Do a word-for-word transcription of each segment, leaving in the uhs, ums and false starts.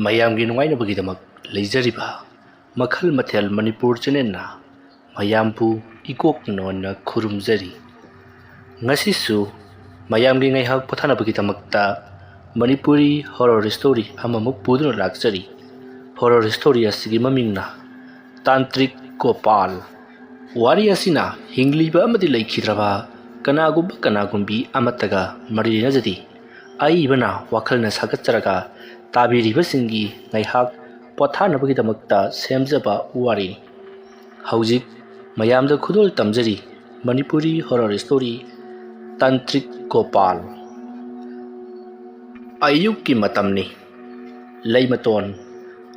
ꯃꯌꯥꯝꯒꯤ ꯅꯨꯡꯉꯥꯏꯅꯕꯒꯤꯗꯃꯛ ꯂꯩꯖꯔꯤꯕ ꯃꯈꯜ ꯃꯊꯦꯜ ꯃꯅꯤꯄꯨꯔ ꯆꯦꯅꯦꯜꯅ ꯃꯌꯥꯝꯕꯨ ꯏꯀꯣꯛ ꯅꯣꯟꯅ ꯈꯨꯔꯨꯝꯖꯔꯤ꯫ ꯉꯁꯤꯁꯨ ꯃꯌꯥꯝꯒꯤ ꯉꯥꯏꯍꯥꯛ ꯄꯣꯊꯥꯅꯕꯒꯤꯗꯃꯛꯇ ꯃꯅꯤꯄꯨꯔꯤ ꯍꯣꯔꯣꯔ ꯁ꯭ꯇꯣꯔꯤ ꯑꯃꯃꯨꯛ ꯄꯨꯗꯨꯅ ꯂꯥꯛꯆꯔꯤ꯫ ꯍꯣꯔꯣꯔ ꯁ꯭ꯇꯣꯔꯤ ꯑꯁꯤꯒꯤ ꯃꯃꯤꯡꯅ ꯇꯥꯟꯇ꯭ꯔꯤꯛ ꯒꯣꯄꯥꯜ꯫ ꯋꯥꯔꯤ ꯑꯁꯤꯅ ꯍꯤꯡꯂꯤꯕ ꯑꯃꯗꯤ ꯂꯩꯈꯤꯗ꯭ꯔꯕ ꯀꯅꯥꯒꯨꯝꯕ ꯀꯅꯥꯒꯨꯝꯕꯤ ꯑꯃꯠꯇꯒ ꯃꯔꯤ ꯂꯩꯅꯖꯗꯦ꯫ ꯑꯏꯕꯅ ꯋꯥꯈꯜꯅ ꯁꯥꯒꯠꯆꯔꯒ ꯇꯥꯕꯤꯔꯤꯕꯁꯤꯡꯒꯤ ꯉꯥꯏꯍꯥꯛ ꯄꯣꯊꯥꯅꯕꯒꯤꯗꯃꯛꯇ ꯁꯦꯝꯖꯕ ꯋꯥꯔꯤꯅꯤ꯫ ꯍꯧꯖꯤꯛ ꯃꯌꯥꯝꯗ ꯈꯨꯗꯣꯜ ꯇꯝꯖꯔꯤ ꯃꯅꯤꯄꯨꯔꯤ ꯍꯣꯔꯣꯔ ꯁ꯭ꯇꯣꯔꯤ ꯇꯥꯟꯇ꯭ꯔꯤꯛ ꯒꯣꯄꯥꯜ꯫ ꯑꯌꯨꯛꯀꯤ ꯃꯇꯝꯅꯤ꯫ ꯂꯩꯃꯇꯣꯟ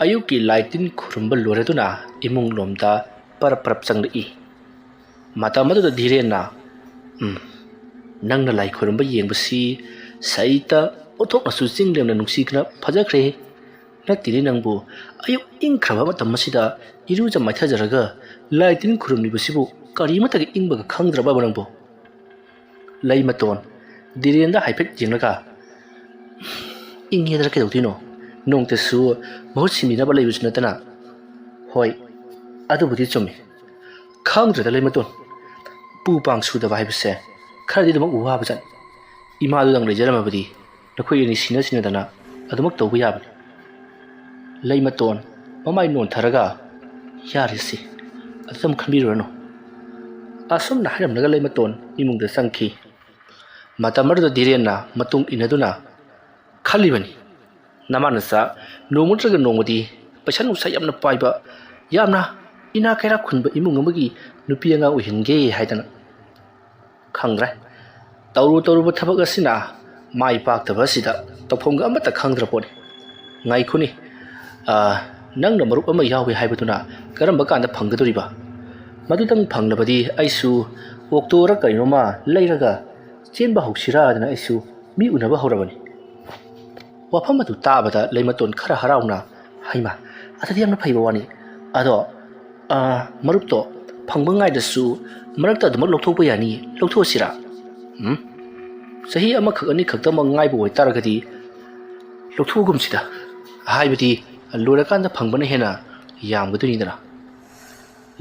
ꯑꯌꯨꯛꯀꯤ ꯂꯥꯏ ꯇꯤꯟ ꯈꯨꯔꯨꯝꯕ ꯂꯣꯏꯔꯗꯨꯅ ꯏꯃꯨꯡ ꯂꯣꯝꯗ ꯄꯔꯞ ꯄꯔꯞ ꯆꯪꯂꯛꯏ꯫ ꯃꯇꯝ ꯑꯗꯨꯗ ꯙꯤꯔꯦꯟꯅ, "ꯎꯝ, ꯅꯪꯅ ꯂꯥꯏ ꯈꯨꯔꯨꯝꯕ ꯌꯦꯡꯕꯁꯤ ꯁꯩꯇ ꯑꯣꯟꯊꯣꯛꯅꯁꯨ ꯆꯤꯡ ꯂꯦꯝꯅ ꯅꯨꯡꯁꯤꯗꯅ ꯐꯖꯈ꯭ꯔꯦ꯫ ꯅꯠꯇꯦꯅꯦ ꯅꯪꯕꯨ, ꯑꯌꯨꯛ ꯏꯪꯈ꯭ꯔꯕ ꯃꯇꯝ ꯑꯁꯤꯗ ꯏꯔꯨꯖ ꯃꯥꯏꯊꯖꯔꯒ ꯂꯥꯏ ꯇꯤꯟ ꯈꯨꯔꯨꯝꯂꯤꯕꯁꯤꯕꯨ ꯀꯔꯤ ꯑꯃꯠꯇꯒ ꯏꯪꯕꯒ ꯈꯪꯗ꯭ꯔꯕꯕ ꯅꯪꯕꯨ?" ꯂꯩꯃꯇꯣꯟ ꯙꯤꯔꯦꯟꯗ ꯍꯥꯏꯐꯦꯠ ꯌꯦꯡꯂꯒ, "ꯏꯪꯉꯦꯗꯅ ꯀꯩꯗꯧꯗꯣꯏꯅꯣ? ꯅꯣꯡꯇꯁꯨ ꯃꯍꯨꯠ ꯁꯤꯟꯕꯤꯅꯕ ꯂꯩꯕꯁꯨ ꯅꯠꯇꯅ꯫" "ꯍꯣꯏ, ꯑꯗꯨꯕꯨꯗꯤ ꯆꯨꯝꯃꯤ꯫ ꯈꯪꯗ꯭ꯔꯦꯗ ꯂꯩꯃꯇꯣꯟ, ꯄꯨ ꯄꯥꯡ ꯁꯨꯗꯕ ꯍꯥꯏꯕꯁꯦ ꯈꯔꯗꯤ ꯑꯗꯨꯃꯛ ꯋꯥꯕꯖꯥꯠꯅꯤ꯫ ꯏꯃꯥꯗꯨꯗꯪ ꯂꯩꯖꯔꯝꯃꯕꯗꯤ ꯅꯈꯣꯏ ꯑꯅꯤ ꯁꯤꯟꯅ ꯁꯤꯟꯅꯗꯅ ꯑꯗꯨꯃꯛ ꯇꯧꯕ ꯌꯥꯕꯅꯤ꯫" ꯂꯩꯃꯇꯣꯟ ꯃꯃꯥꯏ ꯅꯣꯟꯊꯔꯒ, "ꯌꯥꯔꯦꯁꯤ, ꯑꯗꯨꯝ ꯈꯟꯕꯤꯔꯨꯔꯅꯨ꯫" ꯑꯁꯨꯝꯅ ꯍꯥꯏꯔꯝꯂꯒ ꯂꯩꯃꯇꯣꯟ ꯏꯃꯨꯡꯗ ꯆꯪꯈꯤ꯫ ꯃꯇꯝ ꯑꯗꯨꯗ ꯙꯤꯔꯦꯟꯅ ꯃꯇꯨꯡ ꯏꯟꯅꯗꯨꯅ ꯈꯜꯂꯤꯕꯅꯤ, ꯅꯃꯥ ꯅꯆꯥ ꯅꯣꯡꯃ ꯅꯠꯇ꯭ꯔꯒ ꯅꯣꯡꯃꯗꯤ ꯄꯩꯁꯥ ꯅꯨꯡꯁꯥ ꯌꯥꯝꯅ ꯄꯥꯏꯕ, ꯌꯥꯝꯅ ꯏꯅꯥꯛ ꯀꯩꯔꯥꯛ ꯈꯨꯟꯕ ꯏꯃꯨꯡ ꯑꯃꯒꯤ ꯅꯨꯄꯤ ꯑꯉꯥꯡ ꯑꯣꯏꯍꯟꯒꯦ ꯍꯥꯏꯗꯅ꯫ ꯈꯪꯗ꯭ꯔꯦ, ꯇꯧꯔꯨ ꯇꯧꯔꯨꯕ ꯊꯕꯛ ꯑꯁꯤꯅ ꯃꯥꯏ ꯄꯥꯛꯇꯕ ꯑꯁꯤꯗ ꯇꯧꯐꯝꯒ ꯑꯃꯠꯇ ꯈꯪꯗ꯭ꯔ ꯄꯣꯠꯅꯤ꯫ ꯉꯥꯏꯈꯣꯅꯦ, ꯑꯥ, ꯅꯪꯅ ꯃꯔꯨꯞ ꯑꯃ ꯌꯥꯎꯏ ꯍꯥꯏꯕꯗꯨꯅ ꯀꯔꯝꯕ ꯀꯥꯟꯗ ꯐꯪꯒꯗꯧꯔꯤꯕ? ꯃꯗꯨꯗꯪ ꯐꯪꯅꯕꯗꯤ ꯑꯩꯁꯨ ꯑꯣꯛꯇꯣꯔ ꯀꯔꯤꯅꯣꯃ ꯂꯩꯔꯒ ꯆꯦꯟꯕ ꯍꯧꯁꯤꯔꯥꯗꯅ ꯑꯩꯁꯨ ꯃꯤ ꯎꯅꯕ ꯍꯧꯔꯕꯅꯤ꯫ ꯋꯥꯐꯝ ꯑꯗꯨ ꯇꯥꯕꯗ ꯂꯩꯃꯇꯣꯟ ꯈꯔ ꯍꯔꯥꯎꯅ, "ꯍꯩꯃꯥ, ꯑꯗꯨꯗꯤ ꯌꯥꯝꯅ ꯐꯩꯕ ꯋꯥꯅꯤ꯫ ꯑꯗꯣ, ꯑꯥ, ꯃꯔꯨꯞꯇꯣ ꯐꯪꯕ ꯉꯥꯏꯗꯁꯨ ꯃꯔꯛꯇ ꯑꯗꯨꯃꯛ ꯂꯧꯊꯣꯛꯄ ꯌꯥꯅꯤ, ꯂꯧꯊꯣꯛꯑꯁꯤꯔꯥ?" "ꯎꯝ, ꯆꯍꯤ ꯑꯃꯈꯛ ꯑꯅꯤꯈꯛꯇꯃꯛ ꯉꯥꯏꯕ ꯑꯣꯏꯇꯥꯔꯒꯗꯤ ꯂꯧꯊꯣꯛꯑꯒꯨꯝꯁꯤꯗ꯫ ꯍꯥꯏꯕꯗꯤ ꯂꯣꯏꯔꯀꯥꯟꯗ ꯐꯪꯕꯅ ꯍꯦꯟꯅ ꯌꯥꯝꯒꯗꯣꯏꯅꯤꯗꯅ꯫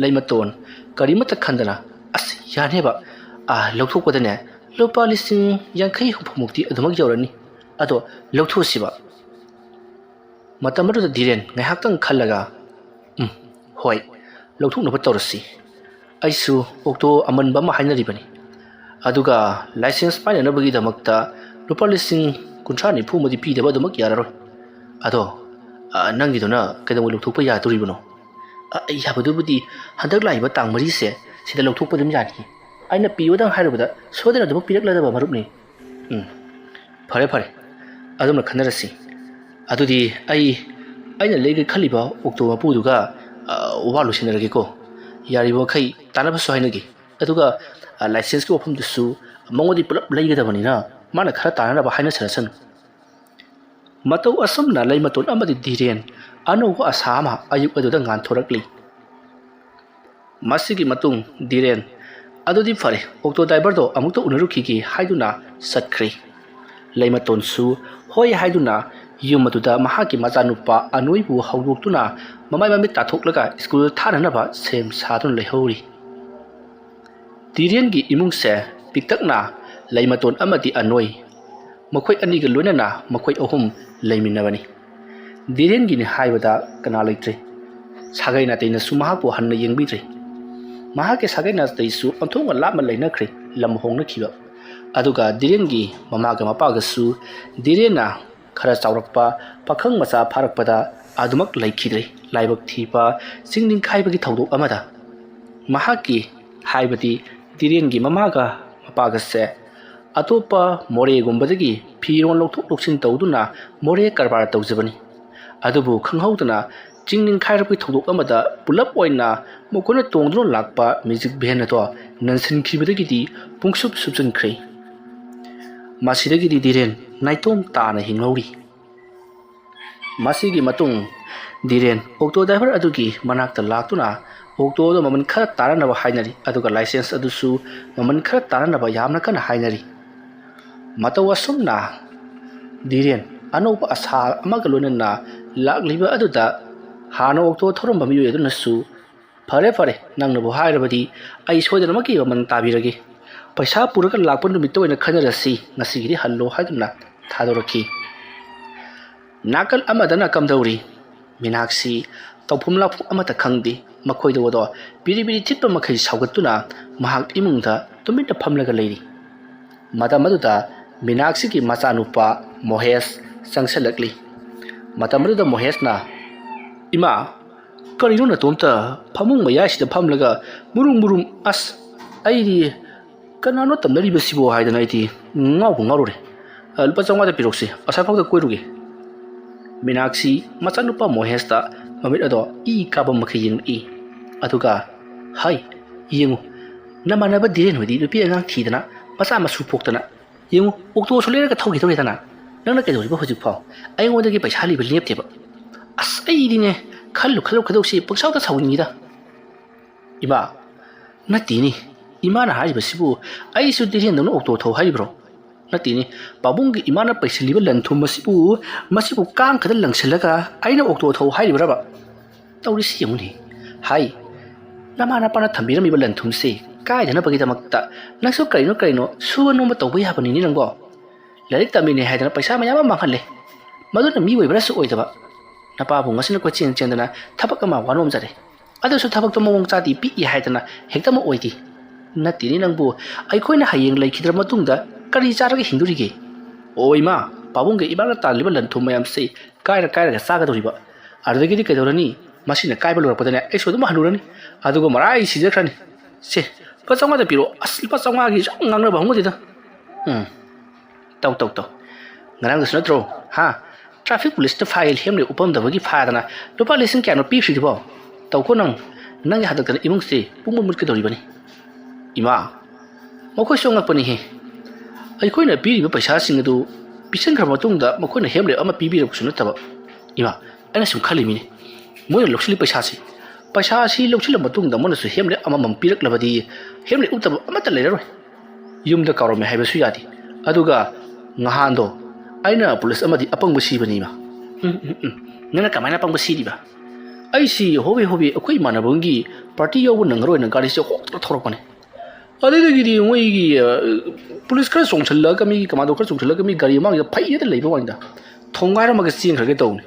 ꯂꯩꯃꯇꯣꯟ ꯀꯔꯤꯃꯠꯇ ꯈꯟꯗꯅ, "ꯑꯁ, ꯌꯥꯅꯦꯕ, ꯑꯥ, ꯂꯧꯊꯣꯛꯄꯗꯅꯦ ꯂꯨꯄꯥ ꯂꯤꯁꯤꯡ ꯌꯥꯡꯈꯩ ꯍꯨꯝꯐꯨꯃꯨꯛꯇꯤ ꯑꯗꯨꯃꯛ ꯌꯧꯔꯅꯤ꯫ ꯑꯗꯣ ꯂꯧꯊꯣꯛꯁꯤꯕ?" ꯃꯇꯝ ꯑꯗꯨꯗ ꯙꯤꯔꯦꯟ ꯉꯥꯏꯍꯥꯛꯇꯪ ꯈꯜꯂꯒ, "ꯎꯝ, ꯍꯣꯏ, ꯂꯧꯊꯣꯛꯅꯕ ꯇꯧꯔꯁꯤ꯫ ꯑꯩꯁꯨ ꯑꯣꯛꯇꯣ ꯑꯃꯟꯕ ꯑꯃ ꯍꯥꯏꯅꯔꯤꯕꯅꯤ꯫ ꯑꯗꯨꯒ ꯂꯥꯏꯁꯦꯟꯁ ꯄꯥꯏꯅꯅꯕꯒꯤꯗꯃꯛꯇ ꯂꯨꯄꯥ ꯂꯤꯁꯤꯡ ꯀꯨꯟꯊ꯭ꯔꯥ ꯅꯤꯐꯨ ꯑꯃꯗꯤ ꯄꯤꯗꯕ ꯑꯗꯨꯃꯛ ꯌꯥꯔꯔꯣꯏ꯫ ꯑꯗꯣ, ꯑ, ꯅꯪꯒꯤꯗꯨꯅ ꯀꯩꯗꯧꯉꯩ ꯂꯧꯊꯣꯛꯄ ꯌꯥꯗꯣꯔꯤꯕꯅꯣ?" "ꯑ, ꯌꯥꯕꯗꯨꯕꯨꯗꯤ ꯍꯟꯗꯛ ꯂꯥꯛꯏꯕ ꯇꯥꯡ ꯃꯔꯤꯁꯦ ꯁꯤꯗ ꯂꯧꯊꯣꯛꯄ ꯑꯗꯨꯝ ꯌꯥꯅꯤ꯫ ꯑꯩꯅ ꯄꯤꯌꯣꯗꯪ ꯍꯥꯏꯔꯨꯕꯗ ꯁꯣꯏꯗꯅ ꯑꯗꯨꯃꯛ ꯄꯤꯔꯛꯂꯗꯕ ꯃꯔꯨꯞꯅꯤ꯫" "ꯎꯝ, ꯐꯔꯦ, ꯐꯔꯦ, ꯑꯗꯨꯝꯅ ꯈꯟꯅꯔꯁꯤ꯫ ꯑꯗꯨꯗꯤ ꯑꯩ, ꯑꯩꯅ ꯂꯩꯒꯦ ꯈꯜꯂꯤꯕ ꯑꯣꯛꯇꯣ ꯃꯄꯨꯗꯨꯒ, ꯑ, ꯋꯥ ꯂꯣꯏꯁꯤꯟꯅꯔꯒꯦꯀꯣ꯫ ꯌꯥꯔꯤꯕ ꯃꯈꯩ ꯇꯥꯟꯅꯕꯁꯨ ꯍꯥꯏꯅꯒꯦ꯫ ꯑꯗꯨꯒ, ꯑ, ꯂꯥꯏꯁꯦꯟꯁꯀꯤ ꯋꯥꯐꯝꯗꯨꯁꯨ ꯃꯉꯣꯟꯗꯤ ꯄꯨꯂꯞ ꯂꯩꯒꯗꯕꯅꯤꯅ ꯃꯥꯅ ꯈꯔ ꯇꯥꯟꯅꯅꯕ ꯍꯥꯏꯅꯁꯔꯁꯅꯨ꯫" ꯃꯇꯧ ꯑꯁꯨꯝꯅ ꯂꯩꯃꯇꯣꯟ ꯑꯃꯗꯤ ꯙꯤꯔꯦꯟ ꯑꯅꯧꯕ ꯑꯁꯥ ꯑꯃ ꯑꯌꯨꯛ ꯑꯗꯨꯗ ꯉꯥꯟꯊꯣꯔꯛꯂꯤ꯫ ꯃꯁꯤꯒꯤ ꯃꯇꯨꯡ ꯙꯤꯔꯦꯟ, "ꯑꯗꯨꯗꯤ ꯐꯔꯦ, ꯑꯣꯛꯇꯣ ꯗ꯭ꯔꯥꯏꯚꯔꯗꯣ ꯑꯃꯨꯛꯇ ꯎꯅꯔꯨꯈꯤꯒꯦ" ꯍꯥꯏꯗꯨꯅ ꯆꯠꯈ꯭ꯔꯦ꯫ ꯂꯩꯃꯇꯣꯟꯁꯨ ꯍꯣꯏ ꯍꯥꯏꯗꯨꯅ ꯌꯨꯝ ꯑꯗꯨꯗ ꯃꯍꯥꯛꯀꯤ ꯃꯆꯥꯅꯨꯄꯥ ꯑꯅꯣꯏꯕꯨ ꯍꯧꯗꯣꯛꯇꯨꯅ ꯃꯃꯥꯏ ꯃꯃꯤꯠ ꯇꯥꯊꯣꯛꯂꯒ ꯁ꯭ꯀꯨꯜ ꯊꯥꯅꯅꯕ ꯁꯦꯝ ꯁꯥꯗꯨꯅ ꯂꯩꯍꯧꯔꯤ꯫ ꯙꯤꯔꯦꯟꯒꯤ ꯏꯃꯨꯡꯁꯦ ꯄꯤꯛꯇꯛꯅ ꯂꯩꯃꯇꯣꯟ ꯑꯃꯗꯤ ꯑꯅꯣꯏ, ꯃꯈꯣꯏ ꯑꯅꯤꯒ ꯂꯣꯏꯅꯅ ꯃꯈꯣꯏ ꯑꯍꯨꯝ ꯂꯩꯃꯤꯟꯅꯕꯅꯤ꯫ ꯙꯤꯔꯦꯟꯒꯤꯅꯤ ꯍꯥꯏꯕꯗ ꯀꯅꯥ ꯂꯩꯇ꯭ꯔꯦ꯫ ꯁꯥꯒꯩ ꯅꯥꯇꯩꯅꯁꯨ ꯃꯍꯥꯛꯄꯨ ꯍꯟꯅ ꯌꯦꯡꯕꯤꯗ꯭ꯔꯦ꯫ ꯃꯍꯥꯛꯀꯤ ꯁꯥꯒꯩ ꯅꯥꯇꯩꯁꯨ ꯑꯣꯟꯊꯣꯛꯅ ꯂꯥꯞꯅ ꯂꯩꯅꯈ꯭ꯔꯦ, ꯂꯝ ꯍꯣꯡꯅꯈꯤꯕ꯫ ꯑꯗꯨꯒ ꯙꯤꯔꯦꯟꯒꯤ ꯃꯃꯥꯒ ꯃꯄꯥꯒꯁꯨ ꯙꯤꯔꯦꯟꯅ ꯈꯔ ꯆꯥꯎꯔꯛꯄ, ꯄꯥꯈꯪ ꯃꯆꯥ ꯐꯥꯔꯛꯄꯗ ꯑꯗꯨꯃꯛ ꯂꯩꯈꯤꯗ꯭ꯔꯦ꯫ ꯂꯥꯏꯕꯛ ꯊꯤꯕ ꯆꯤꯡ ꯅꯤꯡꯈꯥꯏꯕꯒꯤ ꯊꯧꯗꯣꯛ ꯑꯃꯗ ꯃꯍꯥꯛꯀꯤ, ꯍꯥꯏꯕꯗꯤ ꯙꯤꯔꯦꯟꯒꯤ ꯃꯃꯥꯒ ꯃꯄꯥꯒꯁꯦ ꯑꯇꯣꯞꯄ ꯃꯣꯔꯦꯒꯨꯝꯕꯗꯒꯤ ꯐꯤꯔꯣꯜ ꯂꯧꯊꯣꯛ ꯂꯧꯁꯤꯟ ꯇꯧꯗꯨꯅ ꯃꯣꯔꯦ ꯀꯔꯕꯥꯔ ꯇꯧꯖꯕꯅꯤ꯫ ꯑꯗꯨꯕꯨ ꯈꯪꯍꯧꯗꯅ ꯆꯤꯡ ꯅꯤꯡꯈꯥꯏꯔꯛꯄꯒꯤ ꯊꯧꯗꯣꯛ ꯑꯃꯗ ꯄꯨꯂꯞ ꯑꯣꯏꯅ ꯃꯈꯣꯏꯅ ꯇꯣꯡꯗꯨꯅ ꯂꯥꯛꯄ ꯃꯦꯖꯤꯛ ꯚꯦꯟ ꯑꯗꯣ ꯅꯟꯁꯤꯟꯈꯤꯕꯗꯒꯤꯗꯤ ꯄꯨꯡꯁꯨꯞ ꯁꯨꯞꯆꯤꯟꯈ꯭ꯔꯦ꯫ ꯃꯁꯤꯗꯒꯤꯗꯤ ꯙꯤꯔꯦꯟ ꯅꯥꯏꯇꯣꯝ ꯇꯥꯅ ꯍꯤꯡꯍꯧꯔꯤ꯫ ꯃꯁꯤꯒꯤ ꯃꯇꯨꯡ ꯙꯤꯔꯦꯟ ꯑꯣꯛꯇꯣ ꯗ꯭ꯔꯥꯏꯚꯔ ꯑꯗꯨꯒꯤ ꯃꯅꯥꯛꯇ ꯂꯥꯛꯇꯨꯅ ꯑꯣꯛꯇꯣ ꯑꯗꯨ ꯃꯃꯜ ꯈꯔ ꯇꯥꯅꯅꯕ ꯍꯥꯏꯅꯔꯤ, ꯑꯗꯨꯒ ꯂꯥꯏꯁꯦꯟꯁ ꯑꯗꯨꯁꯨ ꯃꯃꯜ ꯈꯔ ꯇꯥꯅꯅꯕ ꯌꯥꯝꯅ ꯀꯟꯅ ꯍꯥꯏꯅꯔꯤ꯫ ꯃꯇꯧ ꯑꯁꯨꯝꯅ ꯙꯤꯔꯦꯟ ꯑꯅꯧꯕ ꯑꯁꯥ ꯑꯃꯒ ꯂꯣꯏꯅꯅ ꯂꯥꯛꯂꯤꯕ ꯑꯗꯨꯗ ꯍꯥꯟꯅ ꯑꯣꯛꯇꯣ ꯊꯧꯔꯝꯕ ꯃꯤꯑꯣꯏ ꯑꯗꯨꯅꯁꯨ, "ꯐꯔꯦ, ꯐꯔꯦ, ꯅꯪꯅꯕꯨ ꯍꯥꯏꯔꯕꯗꯤ ꯑꯩ ꯁꯣꯏꯗꯅꯃꯛꯀꯤ ꯃꯃꯜ ꯇꯥꯕꯤꯔꯒꯦ꯫ ꯄꯩꯁꯥ ꯄꯨꯔꯒ ꯂꯥꯛꯄ ꯅꯨꯃꯤꯠꯇ ꯑꯣꯏꯅ ꯈꯟꯅꯔꯁꯤ, ꯉꯁꯤꯒꯤꯗꯤ ꯍꯜꯂꯣ" ꯍꯥꯏꯗꯨꯅ ꯊꯥꯗꯣꯔꯛꯈꯤ꯫ ꯅꯥꯀꯜ ꯑꯃꯗꯅ ꯀꯝꯗꯧꯔꯤ? ꯃꯤꯅꯥꯛꯁꯤ ꯇꯧꯐꯝ ꯂꯥꯛꯐꯝ ꯑꯃꯠꯇ ꯈꯪꯗꯦ꯫ ꯃꯈꯣꯏꯗꯣ ꯑꯗꯣ ꯕꯤꯔꯤ ꯕꯤꯔꯤ ꯊꯤꯠꯄ ꯃꯈꯩ ꯁꯥꯎꯒꯠꯇꯨꯅ ꯃꯍꯥꯛ ꯏꯃꯨꯡꯗ ꯇꯨꯃꯤꯟꯅ ꯐꯝꯂꯒ ꯂꯩꯔꯤ꯫ ꯃꯇꯝ ꯑꯗꯨꯗ ꯃꯤꯅꯥꯛꯁꯤꯒꯤ ꯃꯆꯥꯅꯨꯄꯥ ꯃꯣꯍꯦꯁ ꯆꯪꯁꯤꯜꯂꯛꯂꯤ꯫ ꯃꯇꯝ ꯑꯗꯨꯗ ꯃꯣꯍꯦꯁꯅ, "ꯏꯃꯥ, ꯀꯔꯤꯅꯣ ꯅꯇꯣꯝꯇ ꯐꯃꯨꯡ ꯃꯌꯥꯏꯁꯤꯗ ꯐꯝꯂꯒ ꯃꯨꯔꯨꯝ ꯃꯨꯔꯨꯝ? ꯑꯁ, ꯑꯩꯗꯤ ꯀꯅꯥꯅꯣ ꯇꯝꯅꯔꯤꯕꯁꯤꯕꯣ ꯍꯥꯏꯗꯅ ꯑꯩꯗꯤ ꯉꯥꯎꯕꯨ ꯉꯥꯎꯔꯨꯔꯦ꯫ ꯑ, ꯂꯨꯄꯥ ꯆꯥꯝꯃꯉꯥꯗ ꯄꯤꯔꯛꯁꯤ, ꯑꯁꯥꯏꯐꯥꯎꯗ ꯀꯣꯏꯔꯨꯒꯦ"꯫ ꯃꯤꯅꯥꯛꯁꯤ ꯃꯆꯥꯅꯨꯄꯥ ꯃꯣꯍꯦꯁꯇ ꯃꯃꯤꯠ ꯑꯗꯣ ꯏ ꯀꯥꯕ ꯃꯈꯩ ꯌꯦꯡꯂꯛꯏ꯫ ꯑꯗꯨꯒ, "ꯍꯥꯏ, ꯌꯦꯡꯉꯨ, ꯅꯃꯥꯟꯅꯕ ꯙꯤꯔꯦꯟ ꯍꯣꯏꯗꯤ ꯅꯨꯄꯤ ꯑꯉꯥꯡ ꯊꯤꯗꯅ ꯃꯆꯥ ꯃꯁꯨ ꯄꯣꯛꯇꯅ, ꯌꯦꯡꯉꯨ, ꯑꯣꯛꯇꯣꯁꯨ ꯂꯩꯔꯒ ꯊꯧꯈꯤꯗꯧꯔꯦꯗꯅ꯫ ꯅꯪꯅ ꯀꯩꯗꯧꯔꯤꯕ ꯍꯧꯖꯤꯛꯐꯥꯎ? ꯑꯩꯉꯣꯟꯗꯒꯤ ꯄꯩꯁꯥ ꯍꯜꯂꯤꯕ ꯂꯦꯞꯇꯦꯕ꯫ ꯑꯁ, ꯑꯩꯗꯤꯅꯦ, ꯈꯜꯂꯨ ꯈꯜꯂꯨ ꯈꯗꯧꯁꯤ ꯄꯪꯁꯥꯎꯗ ꯁꯥꯎꯅꯤꯡꯉꯤꯗ"꯫ "ꯏꯃꯥ, ꯅꯠꯇꯦꯅꯦ, ꯏꯃꯥꯅ ꯍꯥꯏꯔꯤꯕꯁꯤꯕꯨ ꯑꯩꯁꯨ ꯙꯤꯔꯦꯟꯗꯧꯅ ꯑꯣꯛꯇꯣ ꯊꯧ ꯍꯥꯏꯔꯤꯕ꯭ꯔꯣ? ꯅꯠꯇꯦꯅꯦ, ꯄꯥꯕꯨꯡꯒꯤ ꯏꯃꯥꯅ ꯄꯩꯁꯤꯜꯂꯤꯕ ꯂꯟ ꯊꯨꯝ ꯑꯁꯤꯕꯨ, ꯃꯁꯤꯕꯨ ꯀꯥꯡ ꯈꯛꯇ ꯂꯪꯁꯤꯜꯂꯒ ꯑꯩꯅ ꯑꯣꯛꯇꯣ ꯊꯧ ꯍꯥꯏꯔꯤꯕ꯭ꯔꯕ? ꯇꯧꯔꯤꯁꯤ ꯌꯦꯡꯉꯨꯅꯦ꯫ ꯍꯥꯏ, ꯅꯃꯥ ꯅꯄꯥꯅ ꯊꯝꯕꯤꯔꯝꯃꯤꯕ ꯂꯟ ꯊꯨꯝꯁꯦ ꯀꯥꯏꯗꯅꯕꯒꯤꯗꯃꯛꯇ ꯅꯪꯁꯨ ꯀꯔꯤꯅꯣ ꯀꯔꯤꯅꯣ ꯁꯨꯕ ꯅꯣꯝꯕ ꯇꯧꯕ ꯌꯥꯕꯅꯤꯅꯦ ꯅꯪꯕꯣ꯫ ꯂꯥꯏꯔꯤꯛ ꯇꯝꯃꯤꯅꯦ ꯍꯥꯏꯗꯅ ꯄꯩꯁꯥ ꯃꯌꯥꯝ ꯑꯃ ꯃꯥꯡꯍꯜꯂꯦ꯫ ꯃꯗꯨꯅ ꯃꯤ ꯑꯣꯏꯕ꯭ꯔꯥꯁꯨ ꯑꯣꯏꯗꯕ꯫ ꯅꯄꯥꯕꯨ ꯉꯁꯤꯅ ꯀꯣꯏꯆꯦꯟ ꯆꯦꯟꯗꯅ ꯊꯕꯛ ꯑꯃ ꯋꯥꯅꯣꯝꯖꯔꯦ꯫ ꯑꯗꯨꯁꯨ ꯊꯕꯛꯇꯣ ꯃꯑꯣꯡ ꯆꯥꯗꯦ, ꯄꯤꯛꯏ ꯍꯥꯏꯗꯅ ꯍꯦꯛꯇ ꯑꯃ ꯑꯣꯏꯗꯦ꯫ ꯅꯠꯇꯦꯅꯦ ꯅꯪꯕꯨ, ꯑꯩꯈꯣꯏꯅ ꯍꯌꯦꯡ ꯂꯩꯈꯤꯗ꯭ꯔ ꯃꯇꯨꯡꯗ ꯀꯔꯤ ꯆꯥꯔꯒ ꯍꯤꯡꯗꯣꯔꯤꯒꯦ? ꯑꯣ ꯏꯃꯥ, ꯄꯥꯕꯨꯡꯒ ꯏꯃꯥꯅ ꯇꯥꯜꯂꯤꯕ ꯂꯟ ꯊꯨꯝ ꯃꯌꯥꯝꯁꯤ ꯀꯥꯏꯔ ꯀꯥꯏꯔꯒ ꯆꯥꯒꯗꯧꯔꯤꯕ꯫ ꯑꯗꯨꯗꯒꯤꯗꯤ ꯀꯩꯗꯧꯔꯅꯤ? ꯃꯁꯤꯅ ꯀꯥꯏꯕ ꯂꯣꯏꯔꯛꯄꯗꯅꯦ ꯑꯩꯁꯨ ꯑꯗꯨꯝ ꯍꯟꯅꯨꯔꯅꯤ꯫ ꯑꯗꯨꯒ ꯃꯔꯥꯏ ꯁꯤꯖꯈ꯭ꯔꯅꯤ꯫ ꯁꯦ, ꯂꯨꯄꯥ ꯆꯥꯝꯃꯉꯥꯗ ꯄꯤꯔꯛꯑꯣ꯫ ꯑꯁ, ꯂꯨꯄꯥ ꯆꯥꯝꯃꯉꯥꯒꯤ ꯁꯨꯝ ꯉꯥꯡꯅꯕ ꯍꯧꯅꯗꯦꯗ꯫ ꯎꯝ꯫ ꯇꯧ, ꯇꯧ, ꯇꯧ꯫ ꯉꯔꯥꯡꯗꯁꯨ ꯅꯠꯇ꯭ꯔꯣ? ꯍꯥ? ꯇ꯭ꯔꯥꯐꯤꯛ ꯄꯨꯂꯤꯁꯇ ꯐꯥꯏꯜ ꯍꯦꯝꯂꯦꯠ ꯎꯞꯄꯝꯗꯕꯒꯤ ꯐꯥꯗꯅ ꯂꯨꯄꯥ ꯂꯤꯁꯤꯡ ꯀꯌꯥꯅꯣ ꯄꯤꯈ꯭ꯔꯤꯗꯨꯕꯣ? ꯇꯧꯀꯣ ꯅꯪ꯫ ꯅꯪꯒꯤ ꯍꯟꯗꯛꯇꯅ ꯏꯃꯨꯡꯁꯦ ꯄꯨꯡꯃꯨꯠ ꯃꯨꯠꯀꯗꯧꯔꯤꯕꯅꯤ꯫ ꯏꯃꯥ, ꯃꯈꯣꯏꯁꯨ ꯑꯉꯛꯄꯅꯤꯍꯦ꯫ ꯑꯩꯈꯣꯏꯅ ꯄꯤꯔꯤꯕ ꯄꯩꯁꯥꯁꯤꯡ ꯑꯗꯨ ꯄꯤꯁꯤꯟꯈ꯭ꯔꯕ ꯃꯇꯨꯡꯗ ꯃꯈꯣꯏꯅ ꯍꯦꯝꯂꯦꯠ ꯑꯃ ꯄꯤꯕꯤꯔꯛꯄꯁꯨ ꯅꯠꯇꯕ꯫ ꯏꯃꯥ, ꯑꯩꯅ ꯁꯨꯝ ꯈꯜꯂꯤꯃꯤꯅꯦ, ꯃꯣꯏꯅ ꯂꯧꯁꯤꯜꯂꯤ ꯄꯩꯁꯥꯁꯤ, ꯄꯩꯁꯥ ꯑꯁꯤ ꯂꯧꯁꯤꯜꯂ ꯃꯇꯨꯡꯗ ꯃꯣꯏꯅꯁꯨ ꯍꯦꯝꯂꯦꯠ ꯑꯃꯃꯝ ꯄꯤꯔꯛꯂꯕꯗꯤ ꯍꯦꯝꯂꯦꯠ ꯎꯞꯇꯕ ꯑꯃꯠꯇ ꯂꯩꯔꯔꯣꯏ꯫ ꯌꯨꯝꯗ ꯀꯥꯎꯔꯝꯃꯦ ꯍꯥꯏꯕꯁꯨ ꯌꯥꯗꯦ꯫ ꯑꯗꯨꯒ ꯉꯍꯥꯟꯗꯣ ꯑꯩꯅ ꯄꯨꯂꯤꯁ ꯑꯃꯗꯤ ꯑꯄꯪꯕ ꯁꯤꯕꯅꯤ ꯏꯃꯥ꯫ ꯎꯝ, ꯎꯝ, ꯎꯝ꯫ "ꯅꯪꯅ ꯀꯃꯥꯏꯅ ꯑꯄꯪꯕ ꯁꯤꯔꯤꯕ?" "ꯑꯩꯁꯤ ꯍꯣꯕꯦ ꯍꯣꯕꯦ ꯑꯩꯈꯣꯏ ꯏꯃꯥꯟꯅꯕꯒꯤ ꯄꯥꯔꯇꯤ ꯌꯥꯎꯕ ꯅꯪꯉꯔꯣꯏꯅ ꯒꯥꯔꯤꯁꯦ ꯍꯣꯛꯇꯅ ꯊꯧꯔꯛꯄꯅꯦ꯫ ꯑꯗꯨꯗꯒꯤꯗꯤ ꯃꯣꯏꯒꯤ, ꯑ, ꯄꯨꯂꯤꯁ ꯈꯔ ꯆꯣꯡꯁꯤꯜꯂꯒ, ꯃꯤꯒꯤ ꯀꯃꯥꯟꯗꯣ ꯈꯔ ꯆꯣꯡꯁꯤꯜꯂꯒ ꯃꯤ ꯒꯥꯔꯤ ꯃꯃꯥꯡꯁꯤꯗ ꯐꯩꯗ ꯂꯩꯕ ꯋꯥꯅꯤꯗ꯫ ꯊꯣꯡꯒꯥꯏꯔꯝꯃꯒ ꯆꯦꯟꯈ꯭ꯔꯒꯦ ꯇꯧꯕꯅꯤ꯫